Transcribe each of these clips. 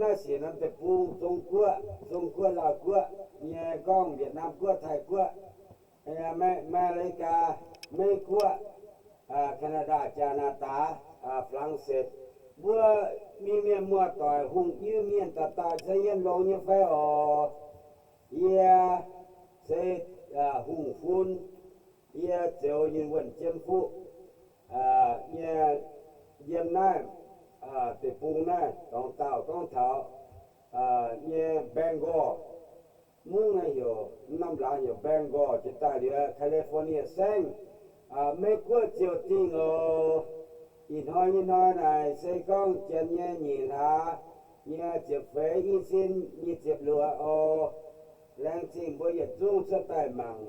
Naaiv sienx norm deic-bung, Zong-Guoqv, Zong-Guoqv, Laauh Guoqv nyei, gorngv Vietnam Guoqv, Taiv Guoqv, Ame-, America, Meiv Guoqv, Canada, Janx^ndaa, Faa^lang^setc. Mbuo mienh, mienh muoz-doic, hungh Iu-Mienh dauh dauh se yiem longx nyei fai oc? Yie se hungh fun. Yie Zeux Yunh Wuonh Jiem Fuqv nyei, yiem naaiv deic-bung naaiv dorngx dauh gorngv taux nyei Bengal. Mungv naaiv heuc, norm laangz heuc Bengal, jiex daaih liuz California saengv, Meiv Guoqv ziouc dingh oc. Ih hnoi nyei hnoi naaic se gorngv janx nyei nyic hlaax nyei ziepc feix i sin nyic ziepc luoqc oc. Laengz zingh mbuo yietc zungv cuotv daaih mangc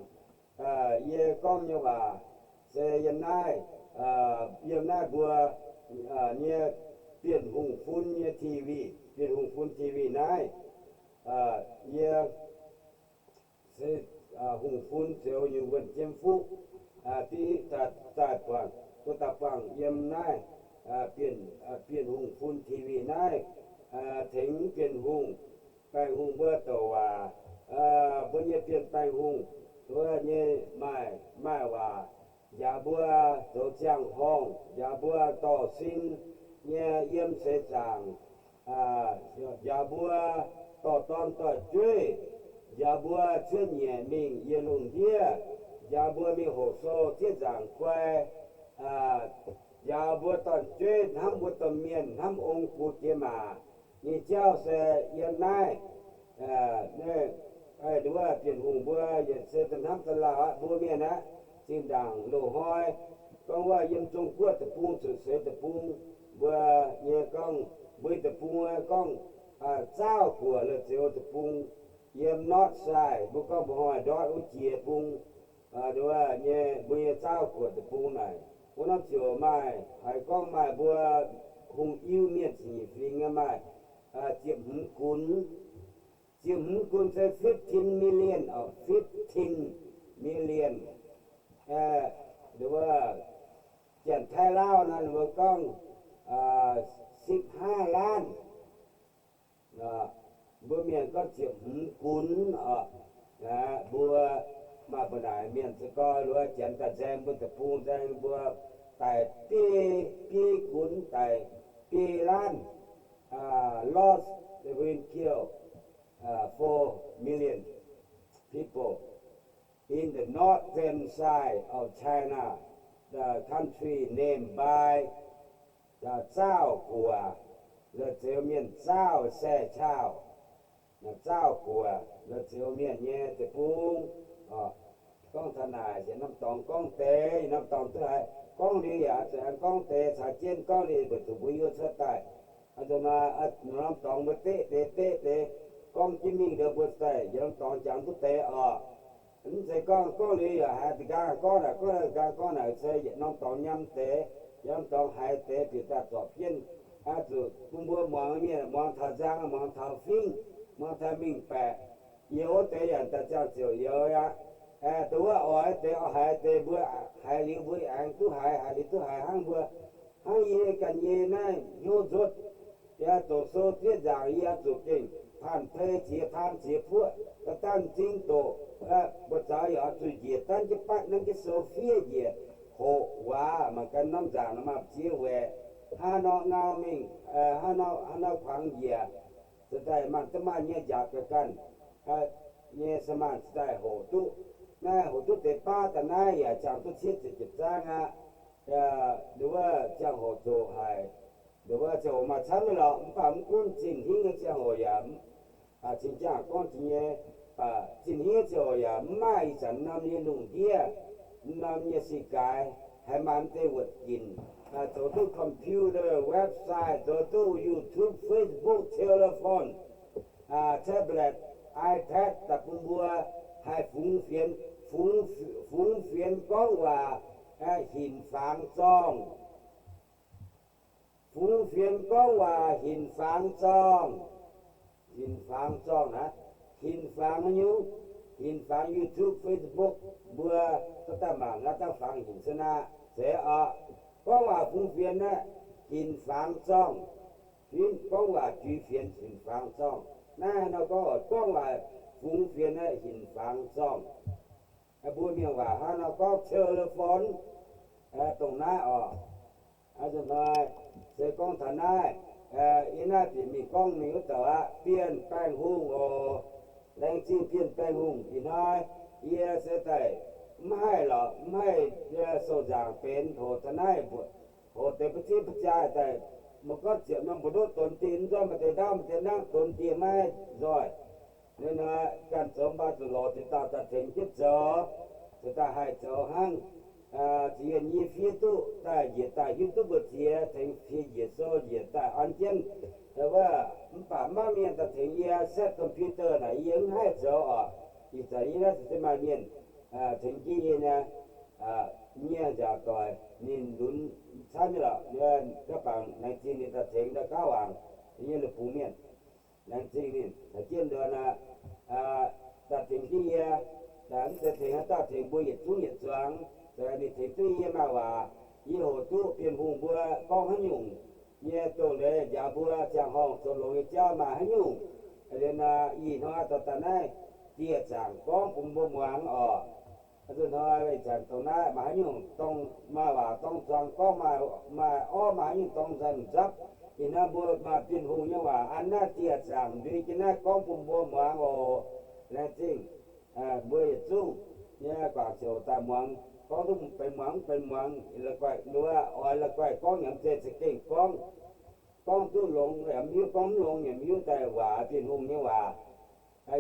yie gorngv nyei waac. Se yiem naaiv, yiem naaiv mbuo nyei Bienh Hungh fun nyei T V, Bienh Hungh fun T V naaiv, yie se hungh fun Zeux Yunh Wuonh Jiem Fuqv, div daaih buangh, duqv daaih buangh yiem naaiv Bienh Hungh fun T V naaiv, tengx Bienh Hungh, Baengh Hungh mbuo douc waac, mbuo nyei Bienh Baengh Hungh, wuov nyei maaih, maaih waac, njaaux mbuo zoux ziangh horngh, njaaux mbuo dorh sin nyei yiem seix zaangc, njaaux mbuo dorh dorn dorh jueiv, njaaux mbuo cuotv nyeic mingh yiem lungh ndiev, njaaux mbuo mingh hoqc sou zieqv nzaangc guai, njaaux mbuo dorn-jueiv hnamv mbuo domh mienh, hnamv ong-gux jiex maac nyei jauv se yiem naaiv. Wuov Bienh Hungh mbuo yietc se da'hnamv da'lauh aqv, mbuo mienh aqv. Zinh ndaangc loz-hnoi gorngv wuov yiem Zong-Guoqv deic-bung, Zuqc Seix deic-bung, mbuo nyei gorngv, mbuo deic-bung gorngv Zaauv Guoqv, La'zeux deic-bung, yiem north side, mbuo gorngv mbuo hnoi ndortv wuov jiex bung, nyei mbuo nyei Zaauv Guoqv deic-bung naaic, wuov norm ziouc maaih, haiz gorngv maaih mbuo hungh Iu-Mienh ziepc nyeic fingx nyei maaih ziepc hmz gunx. Ziepc hmz gunx se fifteen million, fifteen million. Wuov Janx-Taiv Laauv naaiv mbuo gorngv สิบห้าล้าน Mbuo mienh gorngv ziepc hmz gunx oc. Mbuo maaih mbu'naaic mienh za'gengh luoqc Janx daaih nzaeng mbuo deic-bung, nzaeng mbuo daic biei, biei gunx, daic biei laanh, lost, the wind kill four million people in the northern side of China, the country named by Zaauv Guoqv, La'zeux mienh Zaauv Sai Caauv, Zaauv Guoqv, La'zeux mienh nyei deic-bung. Gorngv taux naaic, yietc norm dorngx gorngv deix, yietc norm dorngx duqv haiz gorngv liuz yaac zuqc aengx gorngv deix, caux jienv gorngv liuz mbuo zuqc mbuo yie cuotv daaih. A'nzunc naaic, norm dorngx mbuo deqv deix deqv deix gorngv jienv mingh nduov mbuo daaih yietc norm dorngx jangx duqv deix oc. Mv zeiz gorngv, gorngv liuz yaac haiz da'nqaang gorngv naaic, gorngv da'nqaang gorngv naaic, se yietc norm dorngx nyam deix, yietc norm dorngx haiz deix, bieqc daaih zorpc jienv. Zuqc bun mbuo muangx mienh muangx taux nzang, muangx taux fingv, muangx taux mengh baeqc. Youz deix yaac daaih ziangh ziouc youz aqv. Dongh wuov oix deix, oix haiz deix, mbuo haiz liuz mbuo aengx duqv haiz, haiz liuz duqv haiz hnangv mbuo, hnangv yie ganh nyei naaiv hnyouv nzutv. Yaac doqc sou zieqv nzaangc yie zuqc gengh paanh pei ziex paan ziex puoqv, da'dangh m'zing doqc, mbuo zaux yaac oix zuqc njiec danv jienv batv nanv jienv sou fiev njiec hoqc waac mangc gaax norm nzaangc nor maaih ziex waeqc, hnangv nor ngau mingh, hnangv nor, hnangv nor kuangx njiec, za'gengh maaih duqv maaih nyei njaaux ga'ganh nyei se maaih za'gengh hoqc duqv. Naaiv hoqc duqv deix baav daaih naaiv yaac ziangh duqv cietv ziepc juov zaang aqv. Nduov wuov ziangh hoc zoqc haic, nduov wuov ziangh hoc maaih camv nyei lorqc, mv baac mv gunv zinh hingv nyei ziangh hoc yaac cingx jangx gorngv jiex nyei, baac zinh hingv nyei ziangh hoc yaac mv maaih ih zanc norm nyei lungh ndiev, norm nyei sigaix haih maaih mv deix wuoqc ginc, zoux duqv computer, website, zoux duqv YouTube, Facebook, telephone, tablet, iPad daaih bun mbuo haih fungx fienx, fungx, fungx fienx gorngv waac hinc fangx zorngh. Fungx fienx gorngv waac hinc fangx zorngh. Hinc fangx zorngh aqv. Hinc fangx nyungc, hinc fangx YouTube, Facebook, mbuo dorh daaih mangc aqv, daaih fangx hinc se naaiv zeiz oc. Gorngv waac fungx fienx aqv, hinc fangx zorngh. Fin, gorngv waac juix fienx hinc fangx zorngh. Naaiv nor gorngv, gorngv waac fungx fienx hinc fangx zorngh. Mbuo mienh waac hnangv nor gorngv telephone, dongh naaiv oc. Hnoi se gorngv taux naaiv, yie naaiv bieqc mingh gorngv mingh wuov douc aqv. Bienh Baengh Hungh oc. Laengz zingh Bienh Baengh Hungh. Ih hnoi yie se daaih mv haih lorqc, mv haih sou-nzaangc benx, hoc taux naaiv mbuoqc, hoc deix ba'ziev ba'jaaih daaih, maiv gorngv ziepc norm mbu'ndongv donx dieh, mv nzormv maaih deix ndaauv maaih deix nangv donx dieh maiv nzoih. Hnoi-hnoi ganh zoux mv baac zuqc lorz ziex dauh daaih tengx jienv zoux, zuqc daaih haih zoux hnangv. Ziex yie fiev duqv daaih njiec daaih hiuv duqv mbu'ziex, tengx fiev njiec sou njiec daaih an jienv. Wuov mv baac maiv mienh daaih tengx yie set computer naaic yie mv haih zoux oc. Ih zanc yie naaiv se maaih mienh tengx jienv yie nyei, nyei nziaauc doic ninh lunx camv nyei lorqc. Ga'bangc laengz zingh ninh daaih tengx ndau gauv wangc, nyei la'bungx mienh. Laengz zingh ninh caux jienv nduonx aqv, daaih tengx jienv yie. Mv zeiz tengx haaix dauh, tengx mbuo yietc zungv yietc zuangx. Ninh tengx duqv yie maaih waac, yie hoqc duqv Bienh Hungh mbuo gorngv haaix nyungc nyei doz-leiz njaaux mbuo ziangh horngh zoux longx nyei jauv maaih haaix nyungc. Liuz nor ih hnoi dorh daaih naaiv dieh zaangc gorngv bun mbuo muangx oc. Ih hnoi ih zanc dongh naaiv maaih haaix nyungc dorng, maaih waac dorng zuangx gorngv, maaih orv maaih haaix nyungc dorng nzengc nzapv. Ih hnoi mbuo maaih Bienh Hungh nyei waac an naaiv dieh zaangc ndui jienv naaiv gorngv bun mbuo muangx oc. Laengz zingh mbuo yietc zungv nyei guangc ziouc daaih muangx, gorngv duqv benx muangx mv benx muangx, la'guaih nduov oix la'guaih gorngv yaac mv zeiz za'gengh gorngv. Gorngv duqv longx yaac mv hiuv, gorngv mv longx yaac mv hiuv, daaih waac Bienh Hungh nyei waac.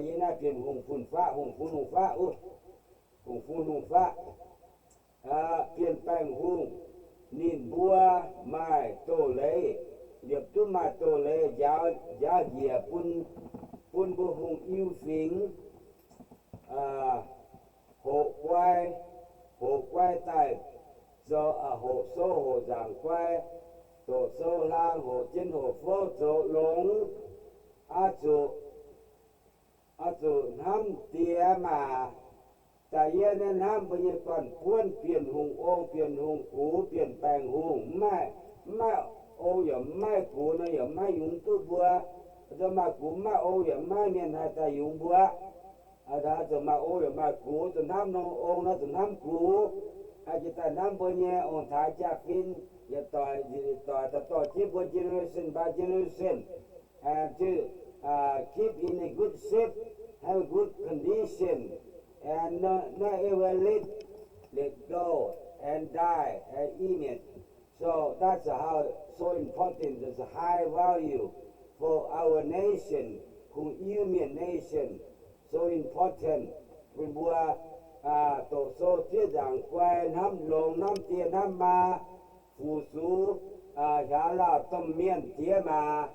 Yie naaiv Bienh Hungh fun-faqv, hungh fun hungh faqv wuov, hungh fun hungh faqv. Bienh Baengh Hungh ninh mbuo maaih doz-leiz, liepc duqv maaih doz-leiz njaaux njiec bun, bun mbuo hungh Iu-Fingx hoqc guai, hoqc guai daaih zoux, hoqc sou hoqc nzaangc guai, doqc sou hlang hoqc jienv hoqc fouv zoux longx. Oix zuqc, oix zuqc hnamv diex maac. Da'yietv naaiv hnamv mbuo nyei gorn-buonv, Bienh Hungh ong, Bienh Hungh gux, Bienh Baengh Hungh. Mv maaih, mv maaih ong yaac mv maaih gux nor yaac mv haih yungz duqv mbuo. Zuqc maaih gux mv maaih ong yaac mv maaih mienh haih daaih yungz mbuo. Zuqc maaih ong yaac maaih gux, zuqc hnamv norm ong nor zuqc hnamv gux. Jiex daaih hnamv mbuo nyei ong-taaix jaa-fin, yietc doic, doic daaih dorh jienv mbuo generation by generation, and to keep in a good shape, have a good condition, and not, not ever let, let go and die and image. So that's how, so important, that's a high value for our nation, Hungh Iu Mienh nation. So important bun mbuo doqc sou fiev nzaangc guai, hnamv longx, hnamv diex hnamv maa, fu-sux, hiaaux lauh domh mienh diex maac,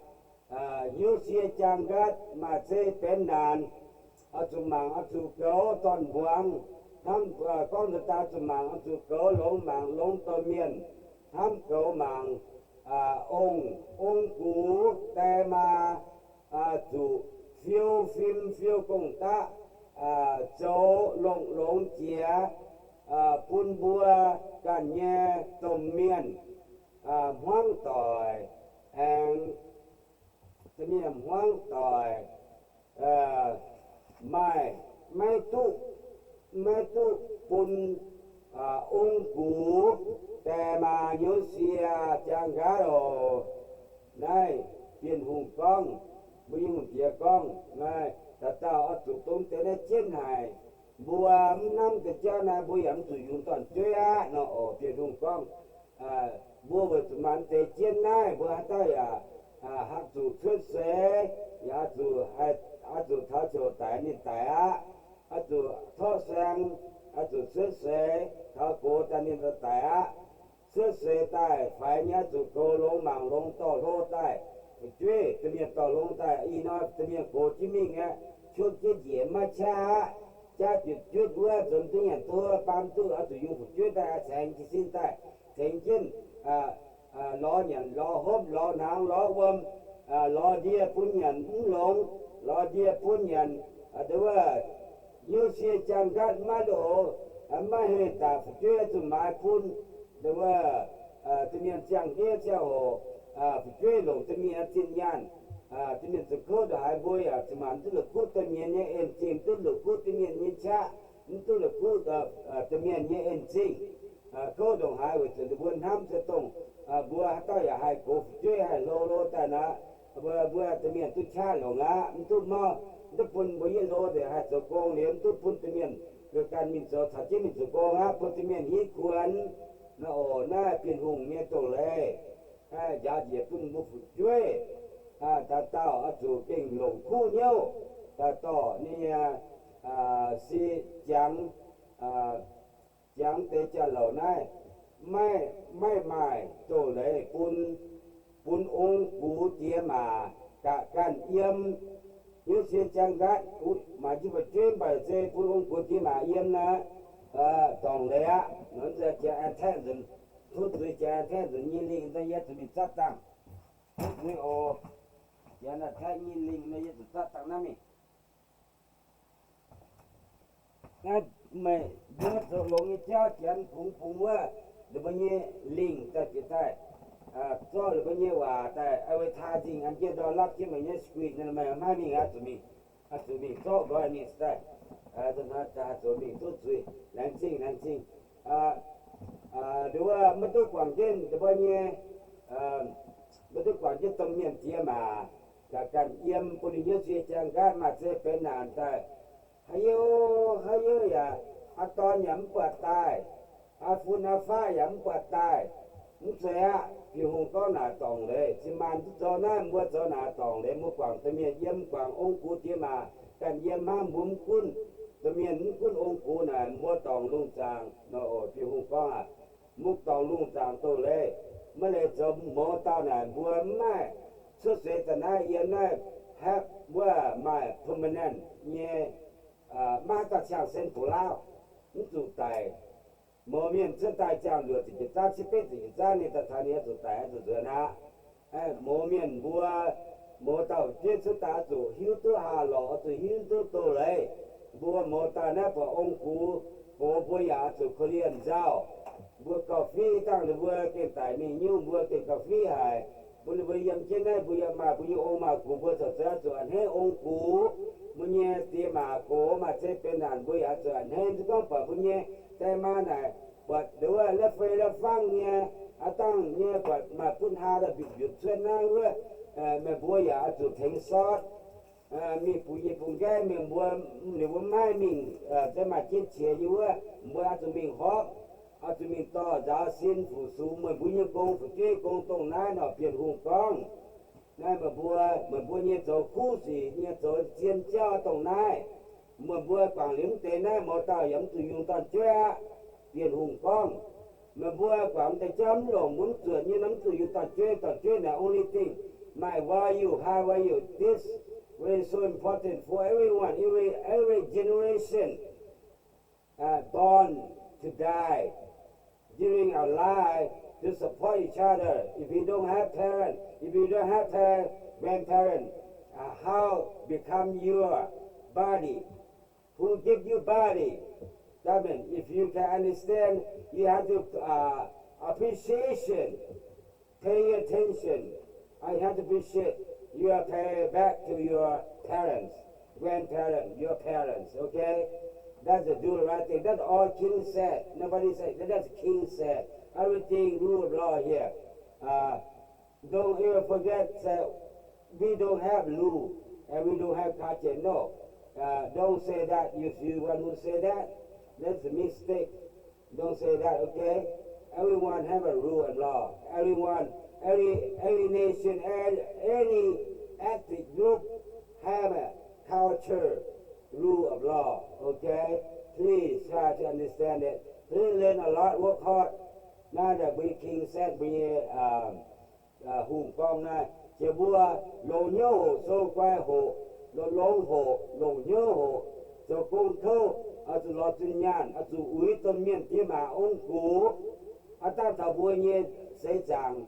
hnyouv sie jaang nqaatv, maaih zeiv benx naanc. Oix zuqc mangc, oix zuqc goux dorn-mbuangz. Hnamv gorngv nzuonx daaih, zuqc mangc, oix zuqc goux longx mangc longx domh mienh. Hnamv goux mangc ong, ong gux die maa, zuqc fiou fim fiou gong-daqv, zoux longx-longx jiex, bun mbuo ganh nyei domh mienh hmuangv doic, aengx domh mienh hmuangv doic maaih, maiv duqv, maiv duqv bun ong gux die maa hnyouv sie jaang nqaatv oc. Naaiv Bienh Hungh gorngv, mbuo nyei hungh diex gorngv, naaiv dauh dauh oix zuqc dongh deix naaiv jienv haic. Mbuo mv hnamv deix jauv naaiv, mbuo yaac mv zuqc yungz dorn-jueiv aqv nor oc. Bienh Hungh gorngv, mbuo weic zuqc maaih mv deix jienv naaiv, mbuo haaix dauh yaac haih zuqc cuotv seix, yaac zuqc, oix zuqc taux ziouc daic ninh daic aqv. Oix zuqc torqv saeng, oix zuqc cuotv seix, taux gox daaih ninh daic aqv. Cuotv seix daaih faix nyei, oix zuqc goux longx mangc longx dorh hlo daaih fu'jueiv, domh mienh dorh longx daaih. Ih hnoi domh mienh gox jienv mingh aqv, qopv jienv njiec maiv qaqv aqv. Jaav jutc jutv wuov nzuonx duqv nyanc duqv baam duqv, oix zuqc yungz fu'jueiv daaih caengx jiez sin daaih tengx jienv lorz nyanc lorz hopv lorz hnaangx lorz wuom, lorz ndie bun nyanc mv longx, lorz ndie bun nyanc, wuov, hnyouv sie jaang nqaatv maiv loz, maiv hengh daaih fu'jueiv zuqc maaiz bun, wuov, domh mienh ziangh hniev ziangh hoc, fu'jueiv longc domh mienh zinh nyaanh, domh mienh zoux kouv ndongc haaix mbuo yaac zuqc maaih mv duqv la'kuqv domh mienh nyei en-zingh, mv duqv la'kuqv domh mienh nyei qaqv, mv duqv la'kuqv domh mienh nyei en-zingh. Kouv ndongc haaix weic zuqc ninh mbuo hnamv se dongh mbuo haaix dauh yaac haih goux fu'jueiv haih hlo lo daaih nor, mbuo, mbuo domh mienh duqv qaqv longc aqv, mv duqv mauv, mv duqv bun mbuo yietv hlo nzengc haih zoux gong liuz, mv duqv bun domh mienh ganh mingh zoux, caux jienv mingh zoux gong aqv, bun domh mienh hitv kuonx. Naaiv oc, naaiv Bienh Hungh nyei doz-leiz. Njaaux njiec bun mbuo fu'jueiv dauh dauh oix zuqc gengh longc kuv hnyouv daaih dorh ninh nyei si ziangx, ziangx deix jauv-louc naaiv, maiv, maiv maaih doz-leiz bun, bun ong-gux diex maac ga'ganh yiem hnyouv sie jangx nqaatv, maaih jienv fu'jueiv mv baac se bun ong-gux diex maac yiem naaiv dorngc leiz aqv. Nor nziex jiex an taeqv nzunc, tov zuiz jiex an taeqv nzunc nyei lingh nziex yie zuqc mingh zatv dangh. Tov zuiz oc. Jiex an taeqv nyei lingh nor yie zuqc zatv dangh naaiv mingh. Naaiv meih mbuo zoux longx nyei jauv janx kungx bungx wuov ninh mbuo nyei lingh daaih bieqc daaih, zorqv ninh mbuo nyei waac daaih advertising an jienv ndortv, lapv jienv meih nyei screen, meih maiv mingh, oix zuqc mingh, oix zuqc mingh zorqv nqoi mingh daaih. Zoux mingh duqv zuiz, laengz zingh, laengz zingh. Nduov wuov maiv duqv guangc jienv ninh mbuo nyei, maiv duqv guangc jienv domh mienh diex maac ga'ganh yiem bun ninh hnyouv sie jangx nqaatv, maaih zeiv benx naanc daaih. Haaix youh, haaix youh yaac, aa dorn yaac mv buatc daaih, aa fun aa faqv yaac mv buatc daaih. Mv zeiz aqv. Bienh Hungh gorngv naaic dorngc leiz, cin-maanc duqv zoux naaiv, mbuo zoux naaic dorngc leiz, mbuo guangc domh mienh yiem, guangc ong-gux diex maac ganh yiem hnangv. Mbuo mv gunv domh mienh, mv gunv ong-gux naaic, mbuo dorngc lungh zaangc. Bienh Hungh gorngv aqv, mbuo dorngc lungh zaangc doz-leiz, maiv leiz zoux mouz dauh naaic mbuo mv maaih cuotv seix daaih naaiv yiem naaiv hapv wuov maaih permanent nyei, maiv haaix dauh ciangh sen bouc lauv, mv zuqc daic. Mouz mienh cuotv daaih ziangh luoqc ziepc juov zaangv, civ betv ziepc juov zaangv ninh daaih taux ninh oix zuqc daic, oix zuqc nzuonx aqv. Mouz mienh mbuo, mouz dauh fu'jueiv cuotv daaih oix zuqc hiuv duqv haah lorqc, oix zuqc hiuv duqv doz-leiz. Mbuo mouz dauh naaiv buatc ong-gux gox mbuo yaac oix zuqc korv-lienh nzauh. Mbuo gauh fiqv dangh ninh mbuo gengh daic mingh nyungc, mbuo gengh gauh fiqv haic. Bun ninh mbuo yiem jienv naaiv, mbuo yaac maaih mbuo nyei ong maaih gux, mbuo corc oix zuqc a'hneiv ong-gux. Mbuo nyei diex maac gox maaih zeiv benx naanc, mbuo yaac oix zuqc a'hneiv. Mv gunv gorngv buatc mbuo nyei die maa naaic, buatc nduov wuov la'fei la'fangv nyei, aa dangh nyei, buatc maaih butv haa daaih mbiutc mbiutc cuotv naaiv wuov, meih mbuo yaac oix zuqc tengx sortv. Mingh bungx nyei bungx nqaeqv mingh, mbuo, ninh mbuo maiv mingh, se maaih jien qiex nyei wuov, mbuo oix zuqc mingh horpc, oix zuqc mingh dorh nzaaux sin fu-sux meih mbuo nyei gong, fu'jueiv gong, dongh naaiv nor Bienh Hungh gorngv. Naaiv meih mbuo, meih mbuo nyei zoux kuv sic nyei, zoux zien jauv dongh naaiv. Meih mbuo guangc liuz mv deix naaiv, mouz dauh yaac mv zuqc yungz dorn-jueiv aqv. Bienh Hungh gorngv, meih mbuo guangc mv deix jauv mv longc, mbuo mv zuotc nyei nor, mv zuqc yungz dorn-jueiv. Dorn-jueiv naaic only thing, my value, high value, this very so important for everyone, every, every generation born to die during our life to support each other. If we don't have parents, if you don't have parents, grandparents, how become your body? Who give you body? That means if you can understand, you have to appreciation, pay attention. I have to appreciate you are pay back to your parents, grandparents, your parents, okay? That's the do the right thing. That's all king said. Nobody said. That's king said. Everything rule of law here. Don't ever forget that we don't have rule and we don't have culture. No. Don't say that. You see one who say that, that's a mistake. Don't say that, okay? Everyone have a rule and law. Everyone, every, every nation, every, any ethnic group have a culture, rule of law, okay? Please try to understand it. Please learn a lot, work hard. Naaiv daaih mbuo nyei king said, mbuo nyei hungh gorngv naaiv, jiex mbuo longc hnyouv hoqc, sou guai hoqc, longx hoqc, longc hnyouv hoqc, zoux gong kouv, oix zuqc lorz zinh nyaanh, oix zuqc uix domh mienh diex maac ong-gux. Aa dangh taux mbuo nyei seix zaangc,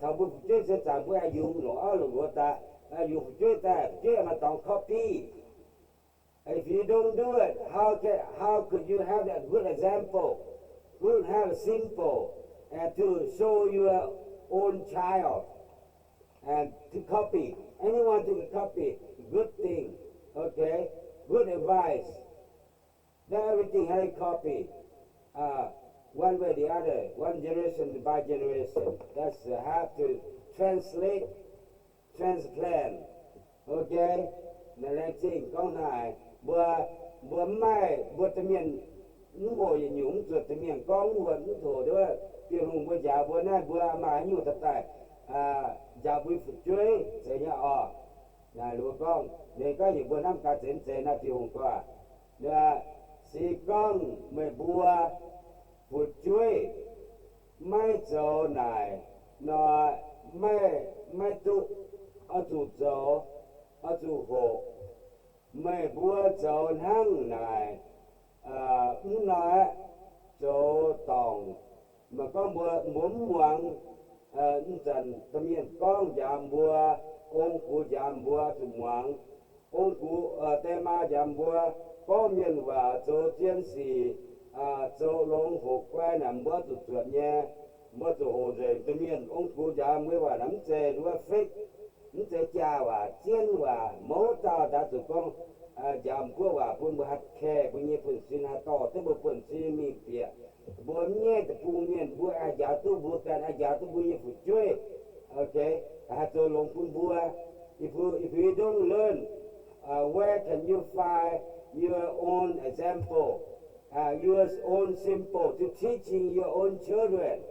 taux mbuo fu'jueiv seix zaangc, mbuo aengx yungz longc auv longc nqox daaih, yungz fu'jueiv daaih, fu'jueiv maaih dorngx copy. If you don't do it, how can, how could you have a good example, good have a symbol, and to show your own child and to copy. Anyone to copy good thing, okay? Good advice. Not everything have to copy, uh, one way or the other, one generation by generation. That's, uh, have to translate, transplant. Okay? Naaiv laengz zingh gorngv naaic, mbuo, mbuo mv maaih, mbuo domh mienh mv hoqc yietc nyungc, mv zuotc domh mienh gorngv, mv hoqc, mv hoqc wuov Bienh Hungh mbuo njaaux mbuo naaiv, mbuo maaih haaix nyungc daaih daaih njaaux mbuo fu'jueiv, zeiz nyei orqc? Naaic mbuo gorngv, ninh gorngv yie mbuo hnamv gaax zeiz mv zeiz naaiv Bienh Hungh gorngv, se gorngv meih mbuo fu'jueiv maiv zoux naaic nor, maiv, maiv duqv, oix zuqc zoux, oix zuqc hoqc. Meih mbuo zoux hnangv naaic, mv nor aeqv, zoux dorngc. Maaih gorngv mbuo, mbuo mv muangx, ih zanc domh mienh gorngv njaaux mbuo, ong-gux njaaux mbuo zuqc muangx. Ong-gux, die maa njaaux mbuo gorngv mienh waac, zoux zien sic, zoux longx hoqc guai naaic, mbuo zuqc zuotc nyei. Mbuo zuqc hoqc nzengc domh mienh ong-gux njaaux mbuo waac naaic, mv zeiz nduov fake, mv zeiz jaa waac, zien waac. Mouz dauh daaih zuqc gorngv, njaaux mbuo waac bun mbuo haih kaeqv mbuo nyei buonv-sin, haih dorh duqv mbuo buonv-sin mingh bieqc. Mbuo mv nyaiv deic-bung mienh, mbuo haih njaaux duqv mbuo ganh, haih njaaux duqv mbuo nyei fu'jueiv. Okay, haih zoux longx bun mbuo. If you, if you don't learn, uh, where can you find your own example, uh, your own symbol to teaching your own children?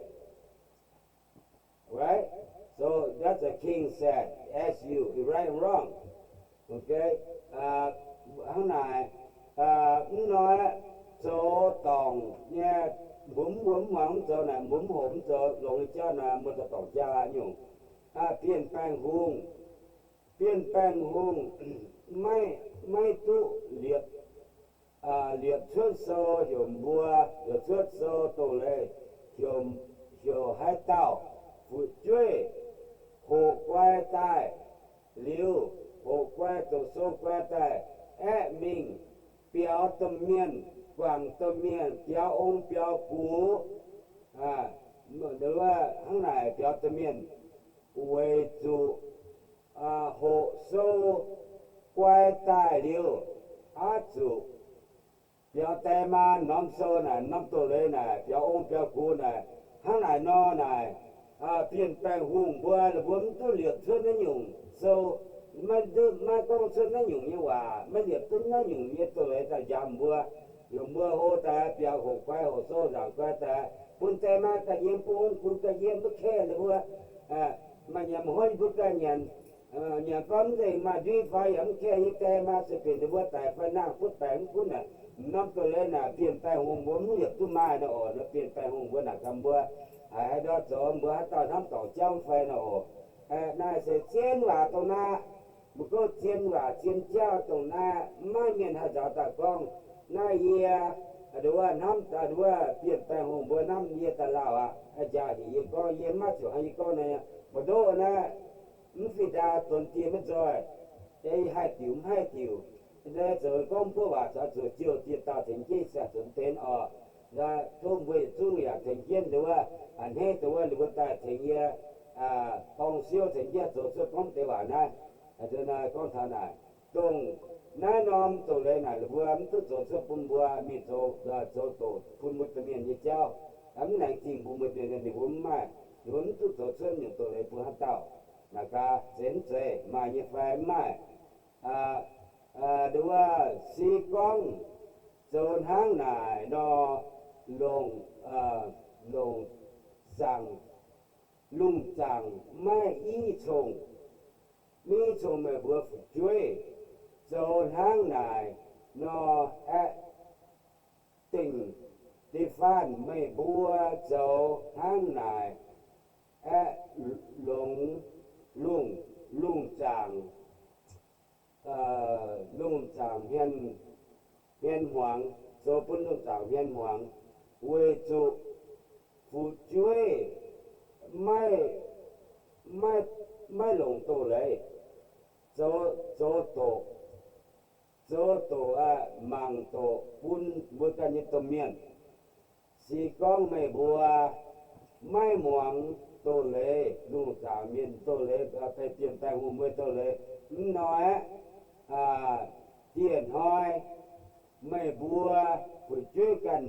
Right? So that's the king said, ask you, right or wrong? Okay? Hnangv naaic, mv nor, zoux dorngc nyei, mbuo mv, mbuo mv muangx mv zoux naaic, mbuo mv hoqc mv zoux longx nyei jauv naaic, mbuo zoux dorngc jaa nyungc. Bienh Baengh Hungh, Bienh Baengh Hungh maiv, maiv duqv liepc, liepc cuotv sou heuc mbuo, liepc cuotv sou doz-leiz heuc, heuc haaix dauh fu'jueiv hoqc guai daaih liuz, hoqc guai zoux sou guai daaih, aeqv, mingh biaux domh mienh, guangc domh mienh, biaux ong biaux gux, hnangv naaic biaux domh mienh, weic zuqc hoqc sou guai daaih liuz, aqv zuqc biaux die maa norm sou naaic, norm doz-leiz naaic, biaux ong biaux gux naaic. Hnangv naaic nor naaic, Bienh Baengh Hungh mbuo, mbuo mv duqv liepc cuotv naaiv nyungc sou, maiv duqv, maiv gorngv cuotv naaiv nyungc nyei waac, maiv liepc duqv naaiv nyungc nyei doz-leiz daaih njaaux mbuo. Heuc mbuo hlo daaih biaux hoqc guai, hoqc sou nzaangc guai daaih, bun die maa ganh yiem, bun ong-gux ganh yiem, maiv care ninh mbuo. Maaih nyanc hmuangv yie mbuo ganh nyanc, nyanc gorngv mv nzengc, maaih ndui fai yaac mv care nyei, die maa sueih benx ninh mbuo daic fai nangh butv baengc mv gunv naaic. Norm doz-leiz naaic, Bienh Baengh Hungh mbuo mv liepc duqv maaih nor oc. Nor Bienh Baengh Hungh mbuo naaic gaax mbuo, haaix ndau zoux mbuo haaix dauh hnamv dorngc jauv fai nor oc. Naaiv se zien waac dongh naaiv. Mbuo gorngv zien waac zien jauv dongh naaiv, maiv mienh haih nzaaux daaih gorngv. Naaiv yie, nduov hnamv, nduov Bienh Baengh Hungh mbuo hnamv yie daaih lauh aqv. Njaaux heuc yie gorngv, yie maiv ziouc hnangv yie gorngv naaiv, mbu'ndoqv naaiv, mv fih ndaa donx die maiv nzoih, yie haih diuc mv haih diuc. Zoux gorngv buov waac zuqc ziouc dieh dauh tengx jienv ziangh zuqc deix orqc. Tov mbuo yietc zungv yaac tengx jienv nduov, a'hneiv dongh wuov ninh mbuo daaih tengx yie, dorng siouv tengx jienv zoux cuotv gorngv deix waac naaiv. Gorngv taux naaic, dongh naaiv norm doz-leiz naaic, ninh mbuo mv duqv zoux cuotv bun mbuo mingh zoux, zoux doqc bun mbuo domh mienh nyei jauv. Mv laengz zingh bun mbuo domh mienh, ninh mbuo mv maaih, ninh mbuo mv duqv zoux cuotv nyungc doz-leiz bun haaix dauh. Naaic gaax, zeiz mv zeiz, maaih nyei fai mv maaih? Nduov, se gorngv zoux hnangv naaic nor, longc, longc zaangc, lungh zaangc maiv i congh, maiv i congh meih mbuo fu'jueiv zoux hnangv naaic nor, aeqv, dingc da'faanh meih mbuo zoux hnangv naaic, aeqv, longc lungh, lungh zaangc, lungh zaangc hmien, hmien hmuangx, zoux bun lungh zaangc hmien hmuangx, weic zuqc fu'jueiv maiv, maiv, maiv longc doz-leiz zoux, zoux doqc, zoux doqc, mangc doqc bun mbuo ganh nyei domh mienh. Se gorngv meih mbuo maiv muangx, doz-leiz, lungh zaangc mienh doz-leiz, baengh bienh baengh hungh mueiz doz-leiz. Mv nor aeqv, dieh hnoi meih mbuo fu'jueiv ganh,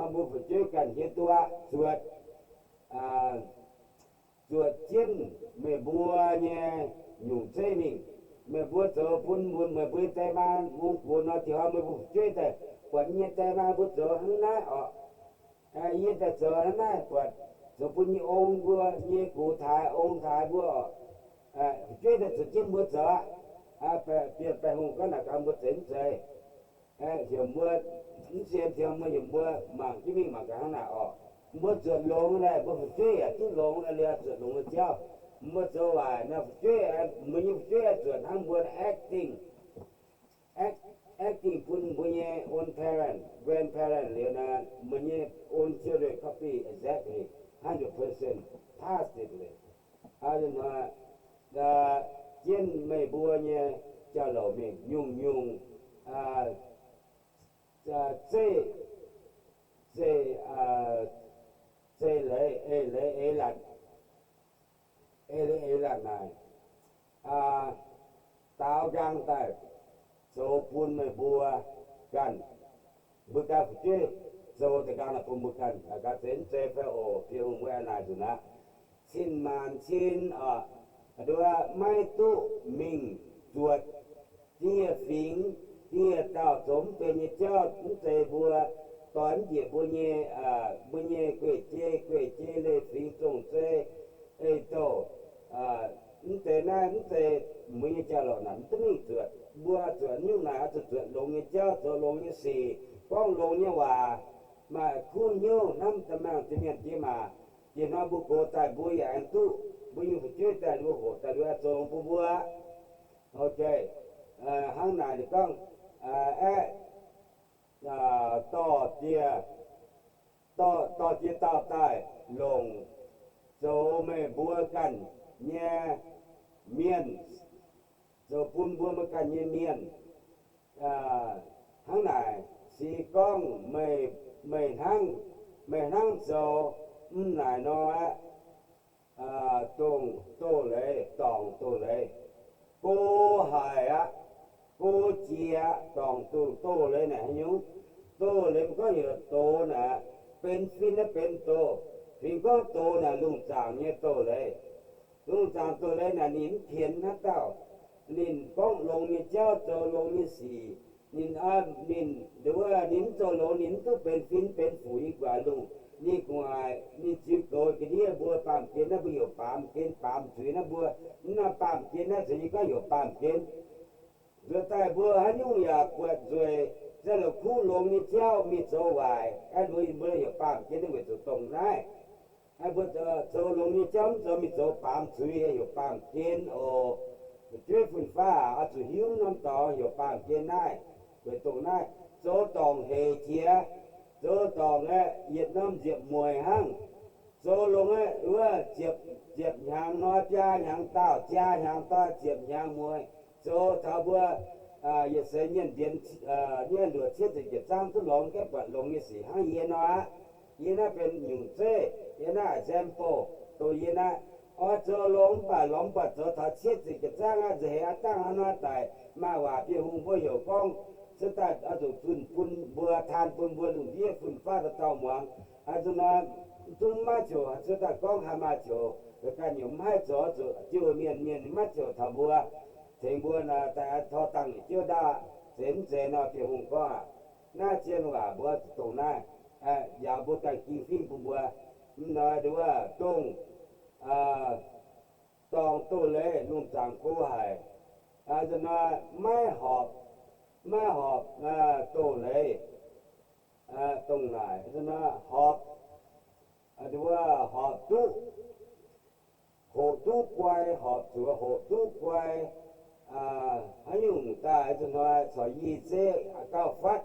mbuo fu'jueiv ganh hietc duqv zuotc, zuotc jienv meih mbuo nyei nyungc zeiv mingh. Meih mbuo zoux bun mbuo, meih mbuo nyei die maa mungv gox nor, dieh hnoi meih mbuo fu'jueiv daaih buatc yie nyei die maa mbuo zoux hnangv naaiv orqc. Yie daaih zoux hnangv naaiv buatc, zoux bun yie ong mbuo nyei gox taaix, ong taaix mbuo orqc. Fu'jueiv daaih zuotc jienv mbuo zoux aqv. Bienh baengh hungh gorngv naaic gaax mbuo zeiz mv zeiz? Heuc mbuo, mv sienx tiux mbuo, heuc mbuo mangc jienv mingh mangc gaax hnangv naaic orqc. Mbuo zuotc longx naaic, mbuo fu'jueiv yaac duqv longx, liuz zuotc longx nyei jauv. Mbuo zoux waaic nor, fu'jueiv, mbuo nyei fu'jueiv zuotc hnangv mbuo acting, acting bun mbuo nyei own parent, grandparent liuz nor, mbuo nyei own children copy exactly hundred percent positively. Hnoi jienv meih mbuo nyei jauv-louc mingh nyungc-nyungc zeiv, zeiv, zeiv leiz, eix leiz, eix latc, eix leiz eix latc naaic, daaux nqaang daaih zoux bun meih mbuo ganh, mbuo ganh fu'jueiv zoux daaih nqaang naaic bun mbuo ganh. Naaic gaax zeiz mv zeiz fai oc? Bienh hungh mbuo aengx naaic nzunc aqv. Cin-maanc cin oc, nduov maiv duqv mingh zuotc dieh fingx dieh dauh zoux mv benx nyei jauv. Mv zeiz mbuo doix mv njiec mbuo nyei, mbuo nyei guei-jei, guei-jei leiz-fingx zong-zei ei-douh. Mv deix naaiv mv zeiz mbuo nyei jauv-louc naaic, mv duqv mingh zuotc. Mbuo zuotc nyungc naaic oix zuqc zuotc longx nyei jauv, zoux longx nyei sic, gorngv longx nyei waac, maaih kuv hnyouv hnamv da'maengh da'mienh diex maac. Dieh hnoi mbuo gox daaih mbuo yaac aengx duqv mbuo nyei fu'jueiv daaih, mbuo hoqc daaih, mbuo zoux longx bun mbuo. Ok, hnangv naaic ninh gorngv, aeqv, dorh dieh, dorh dieh dauh daaih longc zoux meih mbuo ganh nyei mienh, zoux bun mbuo meih ganh nyei mienh. Hnangv naaic se gorngv meih, meih hnangv, meih hnangv zoux mv naaic nor aqv, dongh doz-leiz, dorngc doz-leiz, go haic aqv, go jiex aqv. Dorngc dongh doz-leiz naaic haaix nyungc? Doz-leiz mbuo gorngv heuc doz naaic, benx fin naaiv benx doz. Fingx gorngv doz naaic lungh zaangc nyei doz-leiz. Lungh zaangc doz-leiz naaic ninh mv pienx haaix dauh. Ninh gorngv longx nyei jauv, zoux longx nyei sic. Ninh, ninh, ninh mv zoux longx, ninh mv duqv benx fin benx fuc nyei guaax lungh. Ninh gu'nguaaic ninh ziux goux ga'ndiev mbuo baamh gen naaiv, mbuo heuc baamh gen, baamz zuiz naaiv mbuo. Mv nor baamh gen naaiv caux yie gorngv heuc baamh gen. Nzuonx daaih mbuo haaix nyungc yaac buatc nzueic, za'longc kuv longx nyei jauv mingh zoux waaic, aeqv, mbuo, mbuo heuc baamh gen naaiv weic zuqc dongh naaiv. Mbuo zoux longx nyei jauv mv zoux, mingh zoux baamz zuiz, heuc baamh gen oc. Fu'jueiv fun-faqv oix zuqc hiuv norm dorngx heuc baamh gen naaiv, weic dongh naaiv. Zoux dorngc hec jiex, zoux dorngc aeqv, yietc norm nziepc mueic hnangv. Zoux longx aeqv, wuov ziepc, ziepc hnyangx hnoi biaa hnyangx daauh, biaa hnyangx daauh ziepc hnyangx mueic. Zoux taux mbuo yietc seix mienh mbienx nyei luoqc cietv ziepc yietc zaangv duqv longx, gaengh buatc longx nyei sic hnangv yie nor aqv. Yie naaiv benx nyungc zeiv, yie naaiv example dongh yie naaiv. Oix zoux longx mv baac longx buatc zoux taux cietv ziepc yietc zaangv aqv, nza'heix aqv dangh hnangv nor daic. Maaih waac Bienh Hungh mbuo heuc gorngv, cuotv daaih oix zuqc zunh bun mbuo, taan bun mbuo lungh ndiev fun-faqv dauh dauh muangx. Aa, zuqc nor, zungv maiv ziouc cuotv daaih gorngv haaix, maaih ziouc ganh nyungc mv haih zoux, zuqc jouh mienh, mienh maiv ziouc taux mbuo, tengx mbuo daaih tor dangh yietc jouv ndaauv. Zeiz mv zeiz nor, Bienh Hungh gorngv aqv. Naaiv zien waac mbuo zuqc dongh naaiv, njaaux mbuo ganh ging fingv bun mbuo. Mv nor, nduov dongh dorngc doz-leiz lungh zaangc go haic. Nzunc nor maiv horpc, maiv horpc doz-leiz. Dongh naaic, horpc, nduov horpc duqv, hoqc duqv guai, horpc zuqc hoqc duqv guai. Haaix nyungc daaih nzunc nor corc yie zeiv gauh fatv,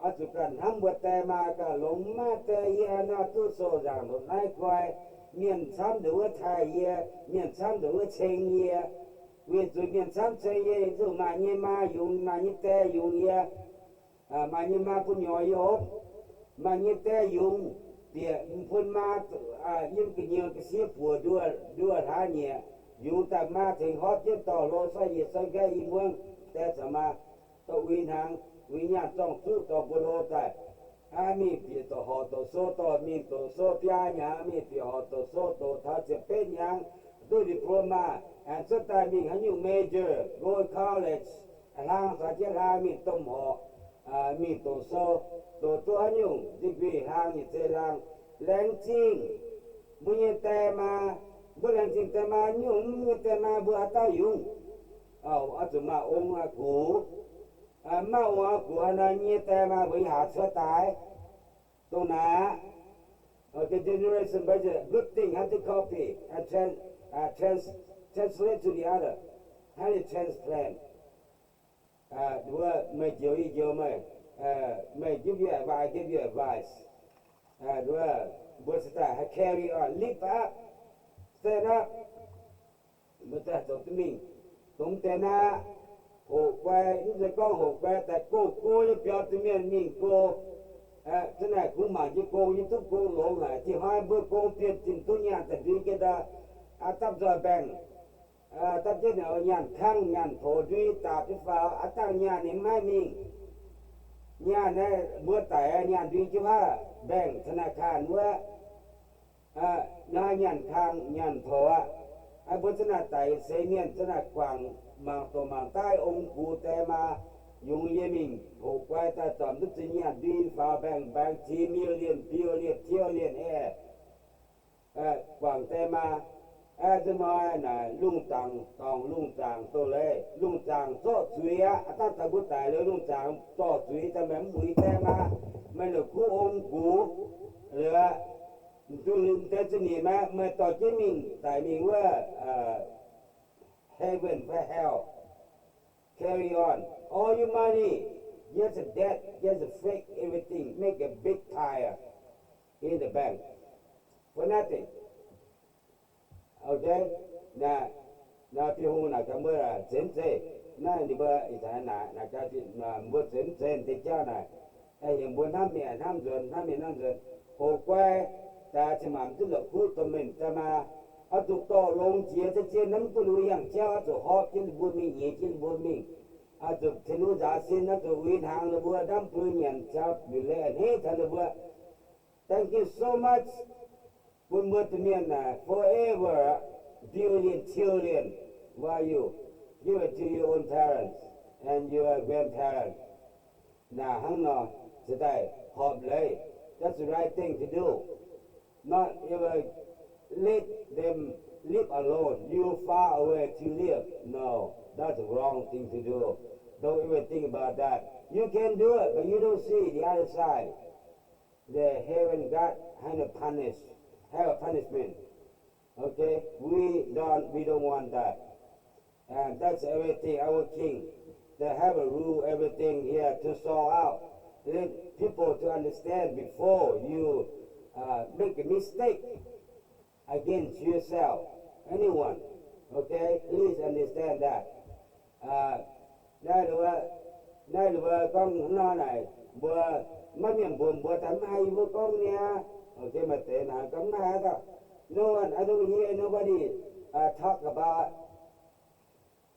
oix zuqc ganh hnamv mbuo die maa gauh longx, maiv die yie haaix nor duqv sou nzaangc ndongc naaiv guai. Mienh camv ndongc wuov taaih yie, mienh camv ndongc wuov ceng yie. Weic zuqc mienh camv ceng yie, zuqc maaih nyei maa yungz, maaih nyei die yungz yie. Maaih nyei maa bun nyorx yie hopv, maaih nyei die yungz. bieqc m'bun maa, yiem gu'nyuoz ga'sie buoz nduov hlaax nyieqc, yungz daaih maa tengx horpc jienv dorh hlo sorqv yiec sorqv nqaiv i muangv die caux maa, dorh uix hnaangx uix nyaanh zorng-zuqv dorh mbuo hlo daaih. Aa, mingh bieqc doqc horqc doqc sou, dorh mingh doqc sou biaa hnyangx, mingh bieqc horqc doqc sou doqc taux ziepc betv hnyangx, duqv diploma, aengx cuotv daaih mingh haaix nyungc major, go college, hlang caux jienv hlang mingh domh horqc, mingh doqc sou, doqc duqv haaix nyungc degree hlang yietc zei hlang. Laengz zingh mbuo nyei die maa, mbuo laengz zingh die maa nyungc, mv nyei die maa mbuo haaix dauh yungz? Oix zuqc maaih ong aqv gux, maaih ong aqv gux hnangv nor nyei die maa mbuo yaac cuotv daaih. Dongh naaiv aqv, the generation budget, good thing have to copy, translate to the other, have to transplant. Wuov meih njoux yie njoux meih, meih give you advice, I give you advice. Wuov mbuo se daaih carry on, lift up, stand up. Mbuo daaih zoux duqv mingh. Dongh deix naaiv hoqc guai, mv zeiz gorngv hoqc guai daaih go go nyei biaux duqv mienh mingh go. Zanc naaic kungx mangc jiex gong nyei duqv gong longx haic. Dinh hnoi mbuo gong bienh zinh duqv nyaanh daaih ndui jienv ndau, dapv nzoih mbaengx, dapv jienv nyaanh kangv nyaanh poux ndui daapc jienv faaux, aav dangh nyaanh ninh mv haih mingh. Nyaanh naaiv mbuo daic, nyaanh ndui jienv wuov mbaengx ธนาคาร wuov, nyaanh kangv nyaanh poux aqv. Mbuo zanc naaic daic seix mienh zanc naaic guangc mangc dongc mangc daaih ong gux die maa yungz yie mingh hoqc guai daaih zornc duqv zinh nyaanh ndui faaux mbaengx mbaengx ziex million, billion, trillion aeqv, guangc die maa. Aa, nzunc hnoi naaic lungh zaangc dorngc lungh zaangc doz-leiz, lungh zaangc zorqv zuiz aqv. Aav dangh taux mbuo daic liuz lungh zaangc zorqv zuiz daaih, meih mv muiz die maa, meih la'kuqv ong gux liuz, duqv liuz deix zuqc nimc aqv, meih dorh jienv mingh daic mingh wuov heaven fai hell. Carry on. All your money, just a debt, just a fake everything, make a big pile in the bank for nothing. Okay? Naaiv, naaiv Bienh Hungh naaic gaax mbuo, zeiz mv zeiz? Naaiv ninh mbuo ih zanc naaic, naaic gaax mbuo zeiz mv zeiz deix jauv naaic. Heuc mbuo hnamv mienh hnamv nzuonx, hnamv mienh hnamv nzuonx. Hoqc guai daaih cin-maanc duqv la'kuqv domh mienh daaih maa, oix zuqc dorh longx jiex deix zien, hnamv duqv ninh mbuo yangh jauv, oix zuqc horpc jienv ninh mbuo mingh, nyiex jienv ninh mbuo mingh. Oix zuqc tengx ninh mbuo nzaaux sin, oix zuqc uix hnaangx ninh mbuo, ndamv bun nyanc caux mbic leiz a'hneiv taux ninh mbuo. Thank you so much. Bun mbuo domh mienh naaic forever, billion, trillion, while you give it to your own parents and your grandparents. Naaic hnangv nor, se daaih horpc leiz. That's the right thing to do. Not even let them live alone. You far away to live. No, that's the wrong thing to do. Don't even think about that. You can do it, but you don't see the other side. The heaven God have a punish, have a punishment. Okay? We don't, we don't want that. And that's everything, our king. They have a rule, everything here to sort out. Let people to understand before you uh, make a mistake against yourself, anyone. Okay? Please understand that. Uh, naaiv, naaiv mbuo gorngv nor naaic, mbuo maiv mienh mbuox mbuo daaih mv haiz yie mbuo gorngv niaa. Okay, maaih deix naaic gorngv mv haiz aqv. No one, I don't hear nobody uh, talk about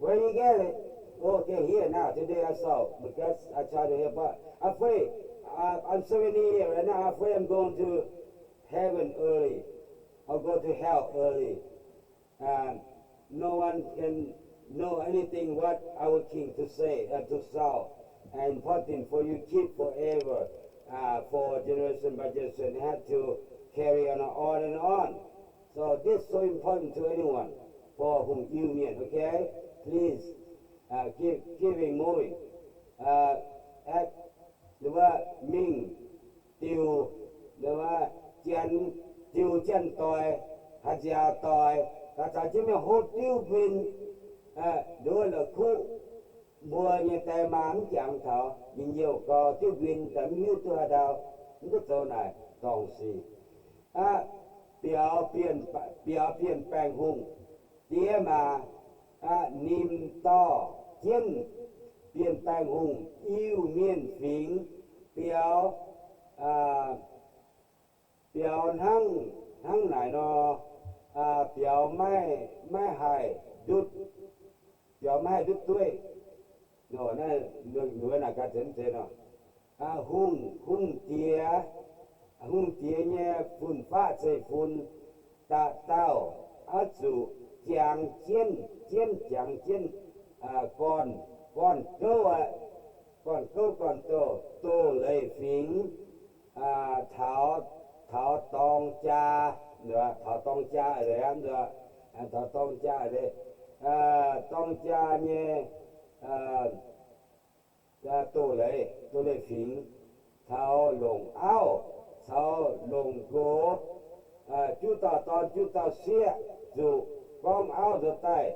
Where you get it? Okay, here now, today I saw, because I try to help out. Afraid, uh, I'm seventy years right now, afraid I'm going to heaven early, or go to hell early. And no one can know anything what our king to say, uh, to solve and important for you keep forever, uh, for generation by generation, have to carry on, on and on. So this is so important to anyone for whom you mean, okay? Please, uh, keep, keeping moving. Uh, act, หรือว่า mingh diuh, หรือว่า janx, diuh janx-doic, haaix nziaaux-doic, daaih caux jienv mienh hlo diuv nquin, nduov la'kuqv mbuo nyei die maa mv jangx taux njien-youh gau, diuv nquin daaih mv hiuv duqv haaix ndau, mv duqv zoux naaic dorngc sic. Aqv, biaux bienh, biaux bienh baengh hungh diex maac, aqv, nimc dorh jienv bienh baengh hungh Iu-Mienh fingx biaux, biaux nor, biaux maiv haih ndutv, biaux maiv haih ndutv dueiv. Naaiv, naaiv ga'zeix zeiz nor, hungh, hungh diex, hungh diex nyei fun-faqv zeiv-fun, dauh dauh oix zuqc jangx jienv, jienv jangx jienv gorn, gorn gouv, gorn gouv gorn doz, doz-leiz fingx, taux, taux dorng jaa, taux dorng jaa aqv, taux dorng jaa, dorng jaa nyei doz-leiz, doz-leiz fingx, taux longc auv, taux longc nqox, juqv dauh dorn juqv dauh sieqv, zuqc gorngv auv nzuonx daaih,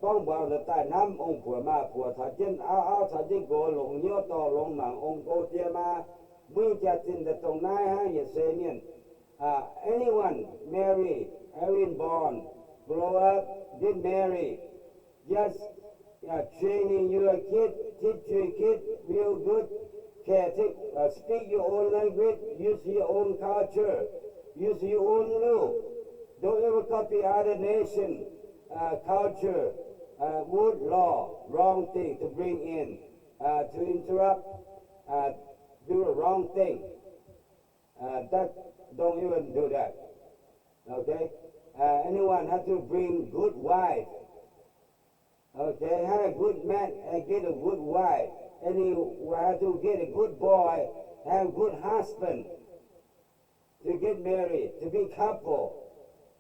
gorngv mbuangz nzuonx daaih hnamv ong-buoc maa-buoc caux jienv auv, auv caux jienv nqox longc hnyouv dorh longx mangc ong-nqox diex maa, mbuo nyei jaax-zinh daaih dongh naaiv hnangv yietc seix mienh. Anyone marry, everyone born, grow up, get married, just training your kid, teach your kid real good, can take, speak your own language, use your own culture, use your own rule. Don't ever copy other nation culture, wood law, wrong thing to bring in, to interrupt, do the wrong thing. That, don't even do that. Okay? Anyone have to bring good wife. Okay, have a good man and get a good wife. Anyone have to get a good boy, have a good husband to get married, to be couple.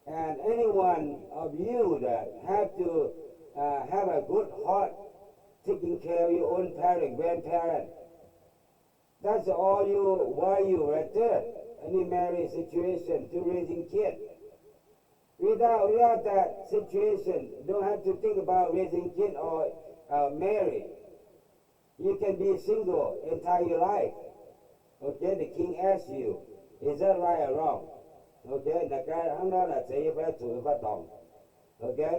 And anyone of you that have to have a good heart, taking care of your own parent, grandparent. That's all you, why you right there. Any marriage situation to raising kid. Without, without that situation, don't have to think about raising kid or marry. You can be single entire your life. Okay, the king asks you, is that right or wrong? Okay, naaiv gaax hnangv nor naaic zeiz yie fai zuqc yie fai dorngc. Okay,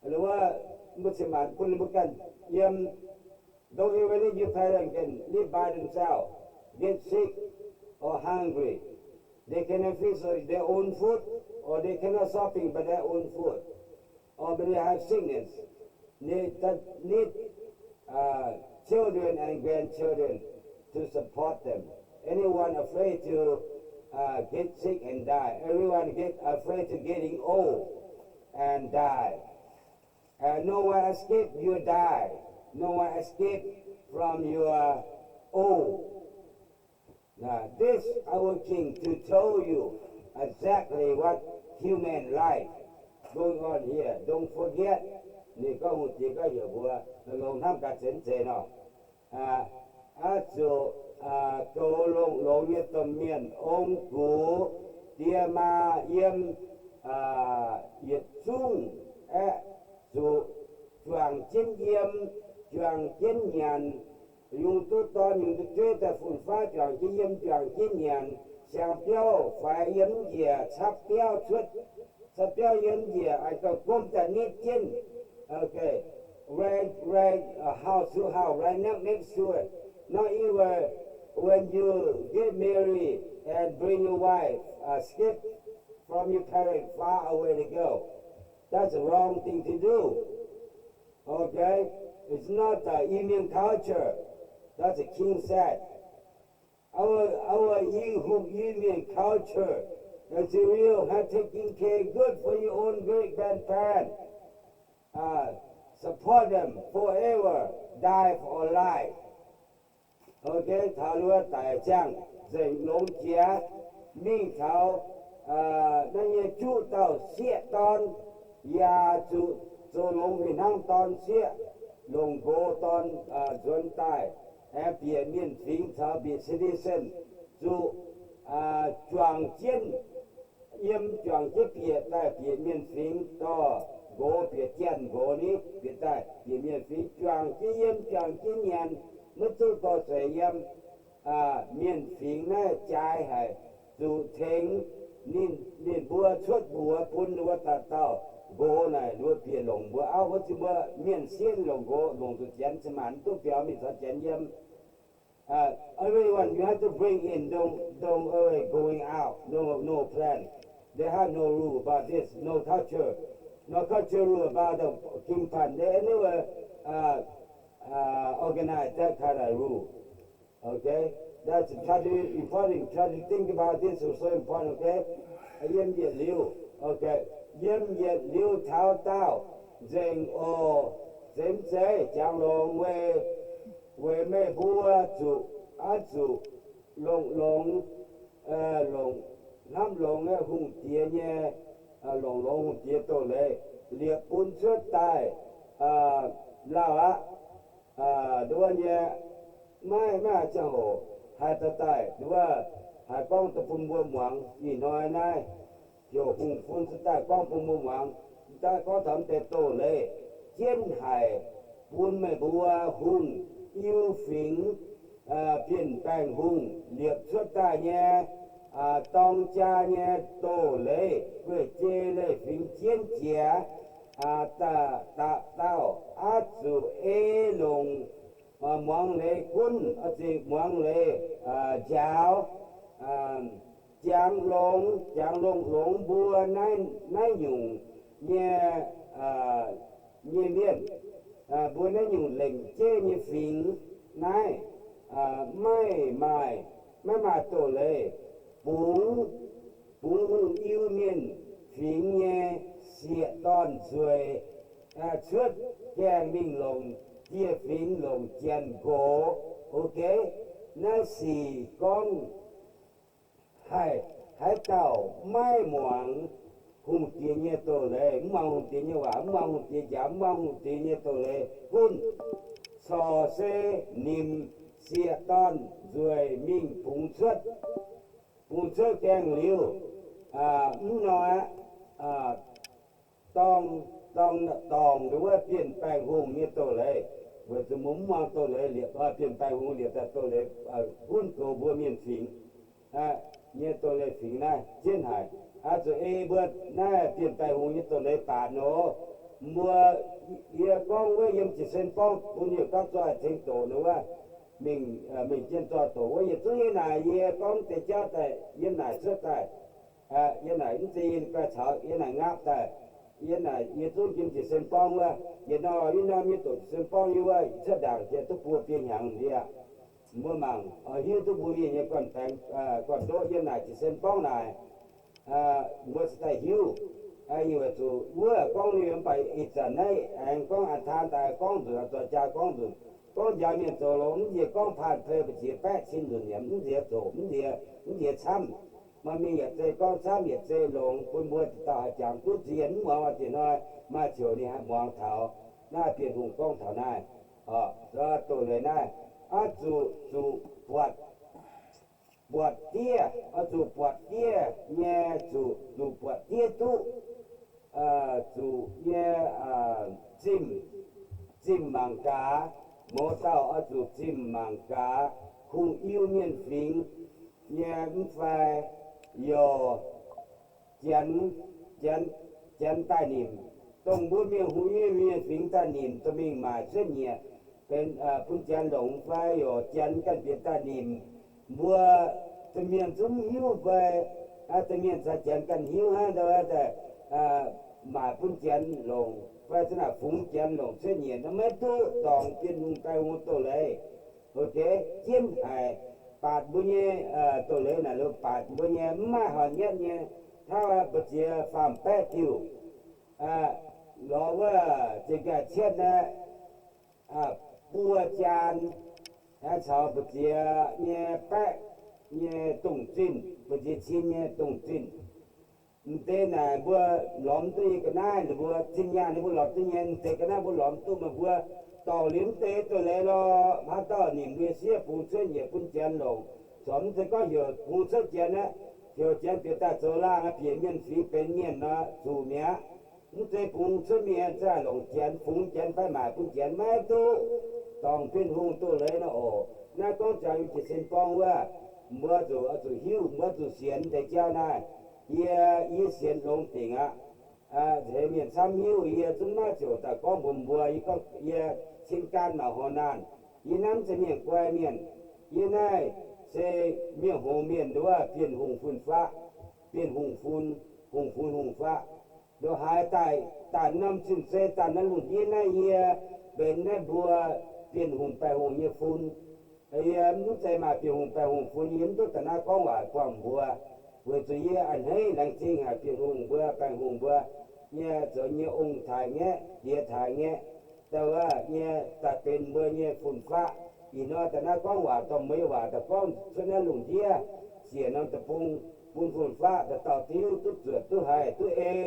wuov, mbuo cin-maanc bun ninh mbuo ganh yiem. Don't even let your parents can live by themselves, get sick or hungry. They cannot feed their own food, or they cannot shopping by their own food, or when they have sickness, they just need children and grandchildren to support them. Anyone afraid to get sick and die? Everyone get afraid to getting old and die. And no one escape your die. No one escape from your old. Now, this our king to tell you exactly what human life going on here. Don't forget. Ninh gorngv hungh diex gorngv heuc mbuo longx hnamv gaax zenx zeiz nor. Oix zuqc goux longx-longx nyei domh mienh, ong-gux, diex maa, yiem yietc zungv aeqv, zuqc juangc jienv yiem, juangc jienv nyanc, yungz duqv dorn yungz duqv jueiv daaih fun-faqv juangc jienv yiem, juangc jienv nyanc, siang-biauv faix yiem njiec, capv biauv cuotv, capv biauv yiem njiec, gauh gomv daaih nitv jienv. Okay, right, right, house to house, right next, next door. Not even when you get married and bring your wife, escape from your parents far away to go. That's the wrong thing to do. Okay? It's not the Iu Mien culture. That's the king said. Our, our Iu, Iu Mien culture is real, have taking care good for your own great grandparents. Support them forever, die or alive. Okay, taux wuov daic ziangh nzengc longx jiex, mingh taux naaiv nyei juqv dauh sieqv dorn, yaac zuqc zoux longx fih hnangv dorn sieqv, longc nqox dorn nzuonx daaih, aengx bieqc mienh fingx caux bieqc citizen, zuqc juangc jienv yiem, juangc jienv bieqc daaih bieqc mienh fingx, dorh nqox bieqc janx nqox ni, bieqc daaih bieqc mienh fingx, juangc jienv yiem, juangc jienv nyanc, maiv zuqc dorh zueiz yiem. Mienh fingx naaiv jaaix haic, zuqc tengx ninh, ninh mbuo cuotv mbuox bun ninh mbuo dauh dauh nqox naaic, ninh mbuo bieqc longc mbuo auv, wuov zinh mbuo mienh sieqv longc nqox, longc zuqc janx, cin-maanc mv duqv biaux mingh caux janx yiem. Everyone, you have to bring in, don't, don't always going out, no, no plan. They have no rule about this, no culture, no culture rule about the Kim Pan. They never uh, uh, organize that kind of rule. Okay? That's try to important. Try to think about this is so important, okay? Yiem yietc liuz, okay, yiem yietc liuz taux daauh nzengc oc. Zemx zeiv jangx longx weic, weic meih mbuo zuqc, aav zuqc longc, longx, longc, hnamv longx hungh diex nyei, longc longx hungh diex doz-leiz liepc bun cuotv daaih lauh aqv. Nduov nyei, maiv, maiv haaix ziangh hoc haih daaih daaih nduov, haih gorngv daaih bun mbuo muangx ih hnoi naaiv, heuc hungh bun cuotv daaih gorngv bun mbuo muangx, daaih gorngv taux mv deix doz-leiz jienv haic, bun meih mbuo hungh Iu-Fingx Bienh Baengh Hungh liepc cuotv daaih nyei dorng jaa nyei doz-leiz gueic jei leiz fingx jienv jiex, da'dauh aav zuqc ei longc muangx leiz gunv, oix zuqc muangx leiz njaaux, jangx longx, jangx longx-longx mbuo naaiv, naaiv nyungc nyei, nyei mienh, mbuo naaiv nyungc lengc jeiv nyei fingx naaiv, maiv maaih, maiv maaih doz-leiz bungx, bungx hungh Iu-Mienh fingx nyei sieqv-dorn nzueic cuotv gaengh mingh longc dieh fingx longc janx-nqox. Ok, naaiv sic gorngv haih, haaix dauh maiv muangx hungh diex nyei doz-leiz, mv muangx hungh diex nyei waac, mv muangx hungh diex njaaux, mv muangx hungh diex nyei doz-leiz gunv, corc se nimc sieqv-dorn nzueic mingh bungx cuotv, bungx cuotv gaengh liuz, mv nor aqv, dorng, dorng, dorngc nduov Bienh Baengh Hungh nyei doz-leiz, weic zuqc mbuo mv muangx doz-leiz liepc, Bienh Baengh Hungh liepc daaih doz-leiz gunv goux mbuo mienh fingx nyei doz-leiz fingx naaiv jienv haic. Aav zuqc ei mbuo naaiv Bienh Baengh Hungh nyei doz-leiz baatc nor, mbuo, yie gorngv wuov yiem Jiu-Sen Borngv bun yietc gapv zoi tengx doqc nor wuov, mingh, mingh jienv zoi doqc wuov, yietc zungv yie naaic yie gorngv deix jauv daaih, yie naaic cuotv daaih, yie naaic mv zeiz yie guai caux, yie naaic ngapv daaih, yie naaic yie zungv yiem Jiu-Sen Borngv wuov, yietc norm yietc norm yie doqc Jiu-Sen Borngv yie wuov, cuotv ndaangc jiex duqv buo biei hnyangx ndiev. Mbuo mangc oix hiuv duqv mbuo mienh nyei gorn-baengx, gorn-ndoqv yiem naaic Jiu-Sen Borngv naaic. Mbuo cingx daaih hiuv, weic zuqc wuov gorngv liuz mv baac ih zanc naaiv aengx gorngv a'taan daaih gorngv nzunc, zoux jaa gorngv nzunc, gorngv njaaux mienh zoux longx, mv nziex gorngv paan pei mbu'ziex baeqv cin nzunc yaac mv nziex zoqc, mv nziex, mv nziex camv. Maaih mienh yaac zei gorngv camv, yaac zei longx, bun mbuo dauh dauh haih jangx duqv zien, mv muangx oix diex hnoi maaih ziouc ninh haih muangx taux naaiv Bienh Hungh gorngv taux naaiv. Doz-leiz naaiv, oix zuqc, zuqc buatc, buatc diev, oix zuqc buatc diev nyei, zuqc, zuqc buatc diev duqv, zuqc nyei zimh, zimh mangc gaax. Mouz dauh oix zuqc zimh mangc gaax hungh Iu-Mienh fingx nyei mv fai youc Janx, Janx, Janx daaih nimc, dongh mbuo mienh hungh Iu-Mienh fingx daaih nimc dorh mingh maaic cuotv nyieqc, benx bun Janx longc fai youc Janx ganh bieqc daaih nimc. Mbuo domh mienh zungv hiuv fai, domh mienh caux Janx ganh hiuv hnangv, daaih maaic bun Janx longc fai za'naaic fungx Janx longc cuotv nyieqc nor, maiv duqv dorngc Bienh Hungh daaih wuov doz-leiz. Ok, jienv haic, baatc mbuo nyei doz-leiz naaic, baatc mbuo nyei mv maaih horpc nyatv nyei, tauv mbu'ziex faam-baeqv diuh, lorz wuov ziex nqaih cietv naaiv, buo jaan, caux mbu'ziex nyei baeqv nyei dongh zinh, mbu'ziex cin nyei dongh zinh. M'deix naaic mbuo lorz mv duqv nyei ga'naaiv, ninh mbuo zinh nyaanh ninh mbuo lorz duqv nyei. M'deix ga'naaiv mbuo lorz mv duqv, meih mbuo dorh liuz mv deix doz-leiz lorh, haaix dauh nimc mbuo sieqv bungx cuotv nyieqc bun Janx longc. Corc mv zeiz gorngv heuc bungx cuotv Janx aqv, heuc Janx bieqc daaih zoux laangh aqv, bieqc mienh fingx benx mienh nor zuqc mi'aqv. Mv zeiz bungx cuotv mienh zaah longc Janx, fungx Janx fai maaic bun Janx, maiv duqv dorngc Bienh Hungh doz-leiz nor oc. Naaiv gorngv jangx yiem Jiu-Sin Borngv wuov, mbuo zuqc, zuqc hiuv, mbuo zuqc sienx deix jauv naaiv. Yie, yie sienx longx dingc aqv. Nzengc mienh camv hiuv, yie zungv maiv ziouc daaih gorngv mbuox mbuo, yie gorngv yie cin gan mangc horh naanh. Yie naaiv mv zeiz mienh guai mienh. Yie naaiv se mienh hngongx mienh nduov Bienh Hungh fun-faqv, Bienh Hungh fun, Hungh fun hungh faqv. Ndongc haaix daaih, daaih norm cing-zei daaih naaiv lungh ndiev naaiv yie benx naaiv mbuo Bienh Hungh baengh hungh nyei fun. Yie mv zeiz maaih Bienh Hungh baengh hungh fun, yie mv duqv daaih naaiv gorngv waac buangh mbuox, weic zuqc yie a'hneiv laengz zingh haic Bienh Hungh mbuo, baengh hungh mbuo nyei zoux nyei ong-taaix ngaeqv, diex taaix ngaeqv, da'wuov nyei daaih benx mbuo nyei fun-faqv. Ih hnoi daaih naaiv gorngv waac dorh mbuo nyei waac daaih gorngv cuotv naaiv lungh ndiev, siec norm deic-bung bun fun-faqv dauh dauh diuv duqv zuotc duqv haiz duqv ei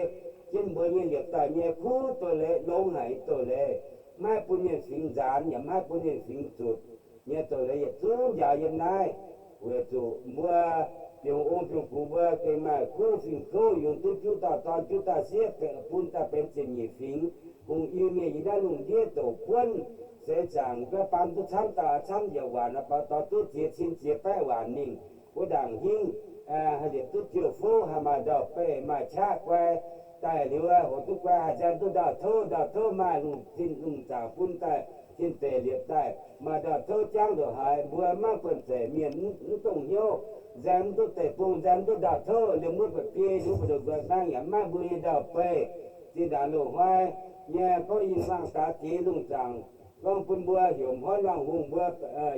jienv mbuo nyei liepc dauh nyei kuv doz-leiz, longx haic nyei doz-leiz, maiv bun mienh fingx nzaanx yaac maiv bun mienh fingx zutc nyei doz-leiz yietc zungv njaaux yiem naaiv. Weic zuqc mbuo Bienh Hungh ong Bienh Hungh gux mbuo gengh maaih kuv fingx kouv, yungz duqv juqv dauh dorn juqv dauh sieqv, bun daaih benx ziepc nyeic fingx hungh Iu-Mienh yiem naaiv lungh ndiev douc buonv. Seix zaangc gorngv baamz duqv camv dauh camv yaac waanc, baaux dorh duqv ziex cin ziex baeqv waanc mingh wuov ndaangc hingv, haih liepc duqv jiouv fouv, haih maaih ndau-beih maaih qaqv guai daaih liuz, hoqc duqv guai haih nzaeng duqv ndau-touv, ndau-touv maaih lungh tin lungh zaangc bun daaih tin deic liepc daaih maaih ndau-touv jangv ndongc haaix, mbuo maiv buonv-zeic mienh mv dongh hnyouv, nzaeng mv duqv deic-bung, nzaeng mv duqv ndau-touv, liemh wuov buatc biei liuz buatc ndongc guaix maeng yaac maiv mbuo nyei ndau-beih. Zinh ndaangc loz-hnoi nyei gorngv yinh wangh daaix diex lungh zaangc gorngv bun mbuo heuc m'hnoi wangh hungh mbuo,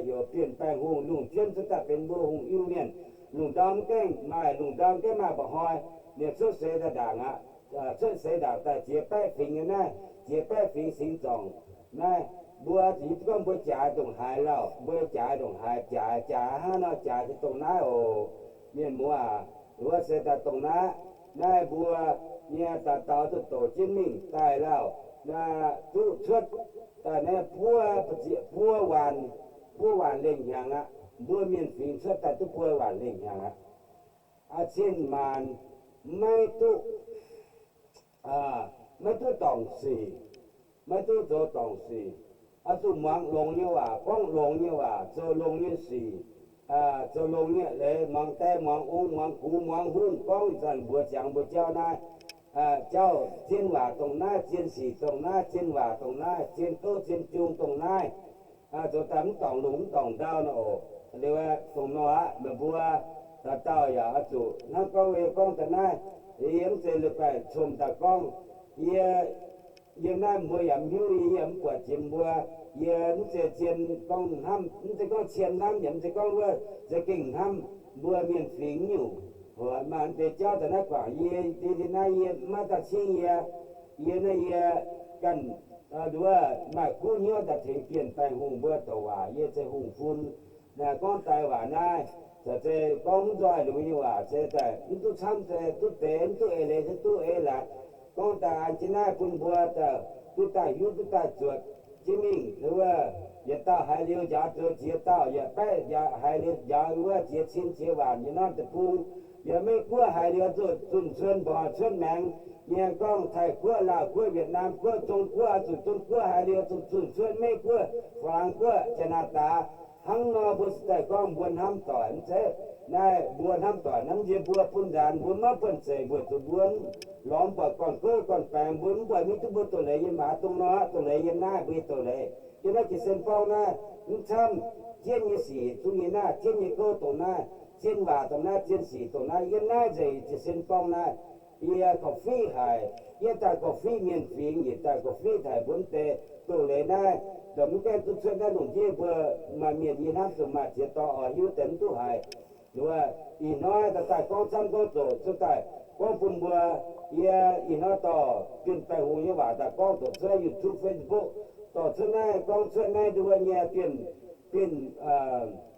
heuc Bienh Baengh Hungh lungh jienv cuotv daaih benx mbuo hungh Iu-Mienh. Lungh ndorm mv gaengh maaih, lungh ndorm gaengh maaih mba'hnoi ninh cuotv seix daaih ndaangc aqv. Cuotv seix ndaangc daaih ziex baeqv fingx nyei naaiv, ziex baeqv fingx singx zorngc naaiv. Mbuo zuqc gorngv mbuo jaaix ndongc haaix lauh, mbuo jaaix ndongc haaix, jaaix, jaaix hnangv nor, jaaix se dongh naaiv oc. Mienh muoz aac, wuov se daaih dongh naaiv, naaiv mbuo nyei dauh dauh duqv douc jienv mingh daaih lauh, duqv cuotv daaih naaiv buov, buov waanc, buov waanc lengh hnyangx aqv. Mbuo mienh fingx cuotv daaih duqv buov waanc lengh hnyangx aqv. Cin-maanc maiv duqv, maiv duqv dorngc sic, maiv duqv zoux dorngc sic. Oix zuqc muangx longx nyei waac, gorngv longx nyei waac, zoux longx nyei sic, zoux longx nyei leiz, muangx die muangx ong muangx gux muangx hungh gorngv ih zanc mbuox ziangx mbuo jauv naaiv, jauv zien waac dongh naaiv, zien sic dongh naaiv, zien waac dongh naaiv, zien gouv zien jung dongh naaiv. Zoux daaih mv dorngc lungh mv dorngc ndau nor oc. Liuz dongh nor aqv, meih mbuo dauh dauh yaac oix zuqc hnangv gorngv yie gorngv daaih naaiv, yie mv zeiz leiz-baaih cong daaih gorngv. Yie, yiem naaiv mbuo yaac mv hiuv, yie yaac mv buatc jiex mbuo. Yie mv zeiz zien gorngv hnamv, mv zeiz gorngv cien hnamv, yaac mv zeiz gorngv wuov za'gengh hnamv mbuo mienh fingx nyungc. Maaih deix jauv daaih naaiv guangc yie, deix naaiv yie maiv daaih cingv yie. Yie naaiv yie ganh nduov maaih kuv hnyouv daaih tengx Bienh Baengh Hungh mbuo douc waac, yie zeiz hungh fun. Naaiv gorngv daaih waac naaiv, caux zeiz gorngv mv nzoih lungz nyei waac se daaih mv duqv camv, se duqv deix, mv duqv eix leiz se duqv eix leiz. Gorngv daaih an jienv naaiv bun mbuo daaih duqv daaih hiuv, duqv daaih zuotc jienv mingh. Wuov yietc dauh haiz liuz njaaux zoux ziex dauh, yietc baeqv haiz liuz njaaux wuov ziex cin ziex waanc nyei norm deic-bung. Yaac Meiv Guoqv haiz liuz zuqc zunh cuon mbuoqc cuotv maengx nyei gorngv Taiv Guoqv, Laauh Guoqv, Yietc Naamh Guoqv, Zong Guoqv, zuqc Zong Guoqv haiz liuz zuqc zunh cuon Meiv Guoqv, Faa^lang Guoqv, Janx^naa^daa. Hnangv nor mbuo se daaih gorngv mbuo hnamv doic mv zeiz? Naaiv mbuo hnamv doic hnamv nziex mbuo bun nzaanx, mbuo maiv buonv-zeic, mbuo zuqc mbuo lorz mv buatc gorn-gouv gorn-baengx, mbuo mv buatc mingh duqv mbuo doz-leiz nyei maaz, dongh nor doz-leiz yiem naaiv, mbuo nyei doz-leiz yiem naaiv Jiez Sin Borngv naaiv. Mv camv, zien nyei sic zungv yiem naaiv, zien nyei gouv dongh naaiv, zien waac dongh naaiv, zien sic dongh naaiv, yiem naaiv nzengc, Jiez Sin Borngv naaiv. Yie gorqv-fiqv haic, yie daaih gorqv-fiqv mienh fingx, yie daaih gorqv-fiqv haic mbuo mv deix doz-leiz naaiv, dongh mv gaengh duqv cuotv naaiv lungh ndiev mbuo maaih mienh yie hnamv zuqc maaih ziex dorngx oix hiuv deix mv duqv haic. Ih hnoi daaih daaih gorngv camv gorngv zoqc cuotv daaih gorngv bun mbuo, yie ih hnoi dorh Bienh Baengh Hungh nyei waac daaih gorngv doqc cuotv YouTube, Facebook, dorh cuotv naaiv gorngv cuotv naaiv nduov nyei Bienh, Bienh,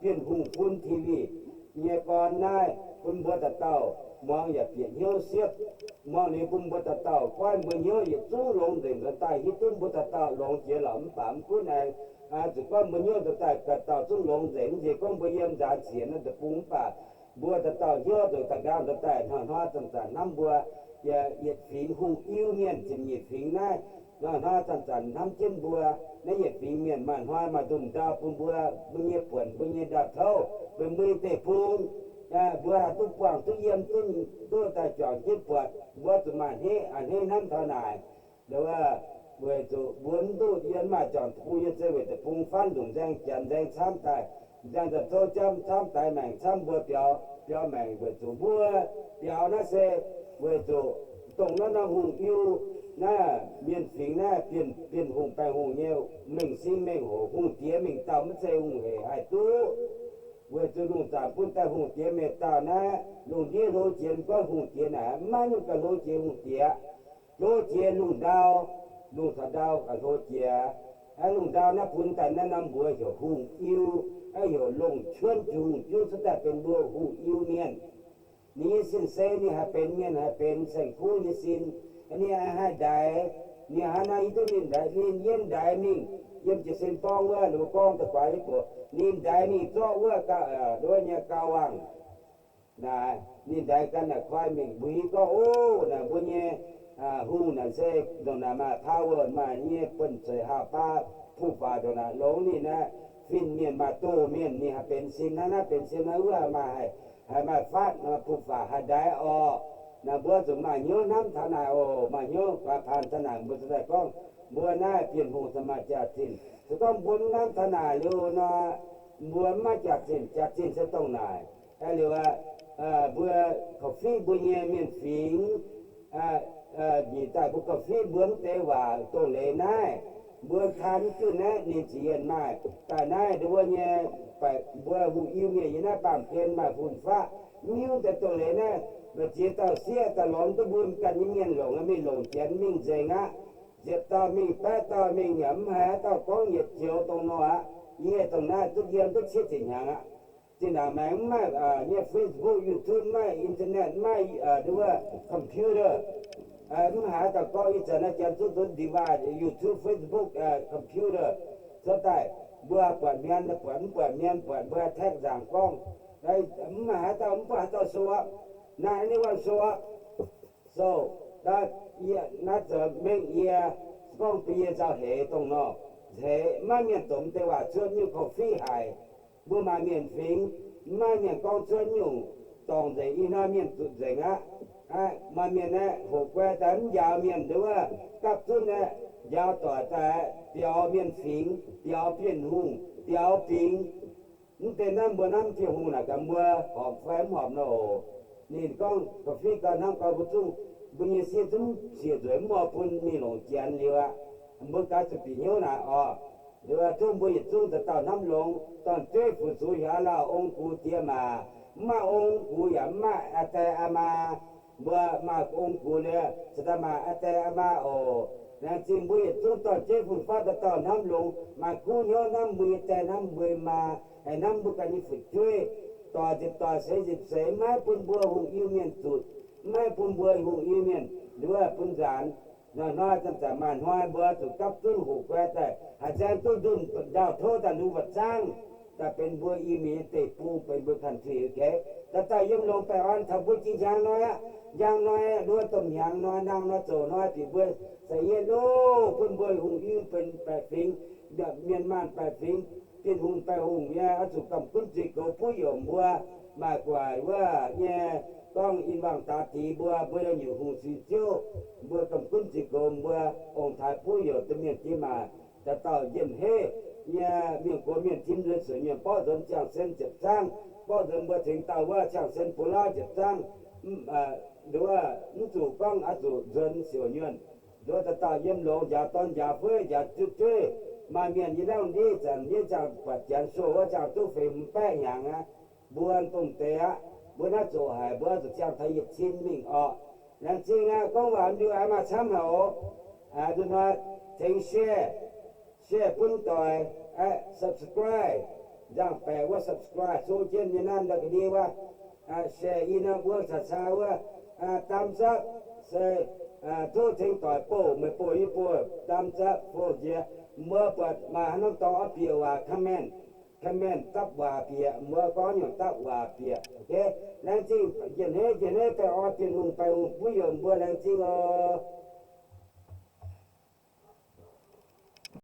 Bienh Hungh fun TV nyei gorn naaiv bun mbuo dauh dauh muangx yaac bieqc hnyouv siepv. Muangx liuz bun mbuo dauh dauh goiv mbuo hnyouv yietc zungv longx nzengc, nzuonx daaih hiuv duqv mbuo dauh dauh longx jiex lorqc. Mv baac mv gunv aengx zuqc goiv mbuo hnyouv nzuonx daaih dauh dauh zungv longx nzengc, mv zeiz gorngv mbuo yiem nzaanx sienx naaiv deic-bung, mv baac mbuo dauh dauh hnyouv nzuonx daaih nqaang nzuonx daaih hnoi-hnoi zanc-zanc hnamv mbuo yietc fingx hungh Iu-Mienh ziepc nyeic fingx naaiv. Hnoi-hnoi zanc-zanc hnamv jienv mbuo naaiv yietc fingx mienh, maaih hnoi maaih nzunc ndau bun mbuo, mbuo nyei buonc, mbuo nyei ndau-touv, mbuo, mbuo nyei deic-bung, mbuo haih duqv buangh duqv yiem, duqv, duqv daaih juangc jienv buatc, mbuo zuqc maaih hnev, a'hneiv hnamv taux naaic. Weic zuqc mbuo mv duqv yiem maaih juangc deic-bung nyei, se weic deic-bung faanv ndongc nzaeng janx nzaeng camv daaih. Ziangh nza'hmien camv, camv daix maengc, camv mbuo biaux, biaux maengc weic zuqc mbuo biaux naaiv se weic zuqc dongh naaiv norm hungh Iu, naaiv mienh fingx naaiv, Bienh, Bienh Hungh, Baengh Hungh nyei mengh sing mengh hoc, hungh diex mingh dauh maiv zeiz hungh heic haih duqv. Weic zuqc lungh zaangc bun daaih hungh diex mingh dauh naaiv, lungh ndiev hlo jiex mv goiv hungh diex naaic, maiv nyungc gauh hlo jiex hungh diex. Hlo jiex lungh ndau, lungh taux ndau gauh hlo jiex. Aeqv, lungh ndau naaiv bun daaih naaiv norm mbuox heuc hungh Iu, aeqv, heuc longc cuonv jiex hungh juv cuotv daaih benx mbuo hungh Iu mienh. Ninh nyei sin se ninh haih benx mienh, haih benx saeng-kuv nyei sin. Ninh haih ndaix, ninh haaix nor yie duqv ninh ndaix, ninh yiem ndaix mingh, yiem jiez sin borngv wuov, ninh mbuo gorngv da'guaax yie buoc, ninh ndaix mingh zorqv wuov, wuov nyei gauh wangh naaic, ninh ndaix gan naaic koi mingh mbuo hiuv gorngv, ov, naaic mbuo nyei hungh naaic se ndongc naaic maaih power, maaih nyei buonv-zueic haav baav, puv faaux ndongc naaic longx ninh aqv. Fin-mienh maaih doz mienh ninh haih benx sin hnangv naaiv, benx sin hnangv wuov, maaih, haih maaih faatv, puv faaux haih ndaix orqc. Naaic mbuo zuqc maaih hnyouv hnamv taux naaic oc, maaih hnyouv guaax paan taux naaic, mbuo zuqc daaih gorngv mbuo naaiv Bienh Hungh da'maaih jaax-zinh. Se gorngv mbuo mv hnamv taux naaic liuz nor, mbuo mv maaih jaax-zinh. Jaax-zinh se dongh naaic. Aeqv, liuz aqv, mbuo korv-fiqv mbuo nyei mienh fingx, nyic daaih mbuo korv-fiqv mbuo mv deix waac dongh leiz naaiv, mbuo taan mv junh naaiv ninh ziqc yienh maaih daaih naaiv ndon wuov nyei, mbuo hungh Iu mienh yiem naaiv baamh gen maaih fun-faqv, mv hiuv deix dongh leiz naaiv, maaih ziex dauh sieqv daaih lorz duqv mbuo ganh nyei mienh longc, mingh longc janx mingh nzengc aqv. Ziepc dauh mingh, baeqv dauh mingh yaac mv haiz haaix dauh gorngv yietc joux dongh nor aqv. Yie dongh naaiv duqv yiem duqv cietv ziepc hnyangx aqv. Zinh ndaangc maengx mv maaih nyei Facebook, YouTube, mv maaih internet, mv maaih ndon wuov computer. Mv haiz haaix dauh gorngv ih zanc naaiv janx zuqc nzunc device, YouTube, Facebook, computer cuotv daaih, mbuo buatc hmien, buatc mv buatc hmien, buatc mbuo haih taeqv nzaangc gorngv. Mv maaih haaix dauh, mv baac haaix dauh show up, naaiv ninh wuov show up. So, naaiv zoux mengh yie gorngv bun yie nzauh heix dongh nor, heix maiv mienh dongc deix waac cuotv nyungc korv-fiqv haic. Mbuo maaih mienh fingx, mv maaih mienh gorngv cuotv nyungc dorngc nzengc, ih hnoi mienh zuqc nzengc aqv. Maaih mienh aeqv, hoqc guai daaih mv njaaux mienh ndon wuov, gapv zunv aeqv, njaaux doic daaih biaux mienh fingx, biaux Bienh Hungh, biaux bingx. Mv deix naaiv mbuo hnamv Bienh Hungh naaic gaax mbuo horpc fai mv horpc nor oc. Ninh gorngv korv-fiqv gau hnamv gau mbuo zungv, mbuo nyei sieqv zungv siec nzueic mv oix bun mingh longc janx liuz aqv. Mbuo gaax zuqc bieqc hnyouv naaic oc. Liuz tov mbuo yietc zungv dauh dauh hnamv longx, dorn-jueiv fu-sux hiaaux lauh, ong gux diex maac, mv maaih ong gux yaac mv maaih aa die aa maa. Mbuo maaih ong gux liuz, cingx daaih maaih aa die aa maa oc. Laengz zingh mbuo yietc zungv dorn-jueiv fun-faqv dauh dauh hnamv longx, maaih kuv hnyouv hnamv mbuo nyei die, hnamv mbuo nyei maa, haih hnamv mbuo ganh nyei fu'jueiv, doic nzipc doic, seix nzipc seix, maiv bun mbuo hungh Iu-Mienh zutc, maiv bun mbuo hungh Iu-Mienh nduov bun nzaanx. Hnoi-hnoi zanc-zanc maaih hnoi mbuo zuqc gapv zunv hoqc guai daaih, haih nzaeng duqv ndunh ndau-tov daaih lungh mbu'zangv, daaih benx mbuo Iu-Mienh nyei deic-bung, benx mbuo country, okay? Dauh dauh yiem longx baengh orn taux mbuo jiex hnyangx hnoi aqv, njang hnoi, nduov domh hnyangx hnoi, nangh hnoi, zoux hnoi, bieqc mbuo sai yie loh, bun mbuo hungh Iu benx baeqc fingx, mienh maanh baeqc fingx, Bienh Hungh baeqc hungh nyei, oix zuqc gamh gunv ziux goux buov youc mbuo, maaih gu'nguaaic wuov nyei gorngv in wangh daaix dix mbuo, mbuo nyei hungh sin ziouv, mbuo gamh gunv ziux goux mbuo, ong-taaix buov youc domh mienh diex maac, dauh dauh njien-heiv nyei mienh gox mienh tim nzuonx suonc mienh borqv nzuonx ziangh sen ziepc zangv, borqv nzuonx mbuo tengx dauh wuov ziangh sen bungx lauv ziepc zangv, nduov mv zuqc gorngv oix zuqc nzuonx siouc nyuonh. Nduov dauh dauh yiem longx njaaux dorn njaaux fu'jueiv njaaux fu'jueiv. Maaih mienh yiem naaiv ndiev zanc ndiev ziangh buatc janx show wuov ziangh duqv feix hmz baeqv hnyangx aqv. Mbuo dongh deix aqv, mbuo naaiv zoqc haic, mbuo zuqc ziangh taux yietc cin mingh orqc. Laengz zingh aqv, gorngv waac mv liuz aengx maaih camv haic oc. Nzunc hnoi tengx share, share bun doic, subscribe, nzangc-baeqc wuov subscribe, sung jienv nyei nanv daaih ga'ndiev wuov, share i nor mbuo caux caa wuov, thumbs up, se tov tengx doic bouh, meih bouh yie bouh, thumbs up bouh jiex. Mbuo buatc maaih haaix norm dorngx oix bieqc waac comment, comment dapv waac bieqc, mbuo gorngv nyungc dapv waac bieqc, ok. Laengz zingh, njien-heiv njien-heiv, baengh orn Bienh Hungh baengh hungh buov youc mbuo, laengz zingh oc.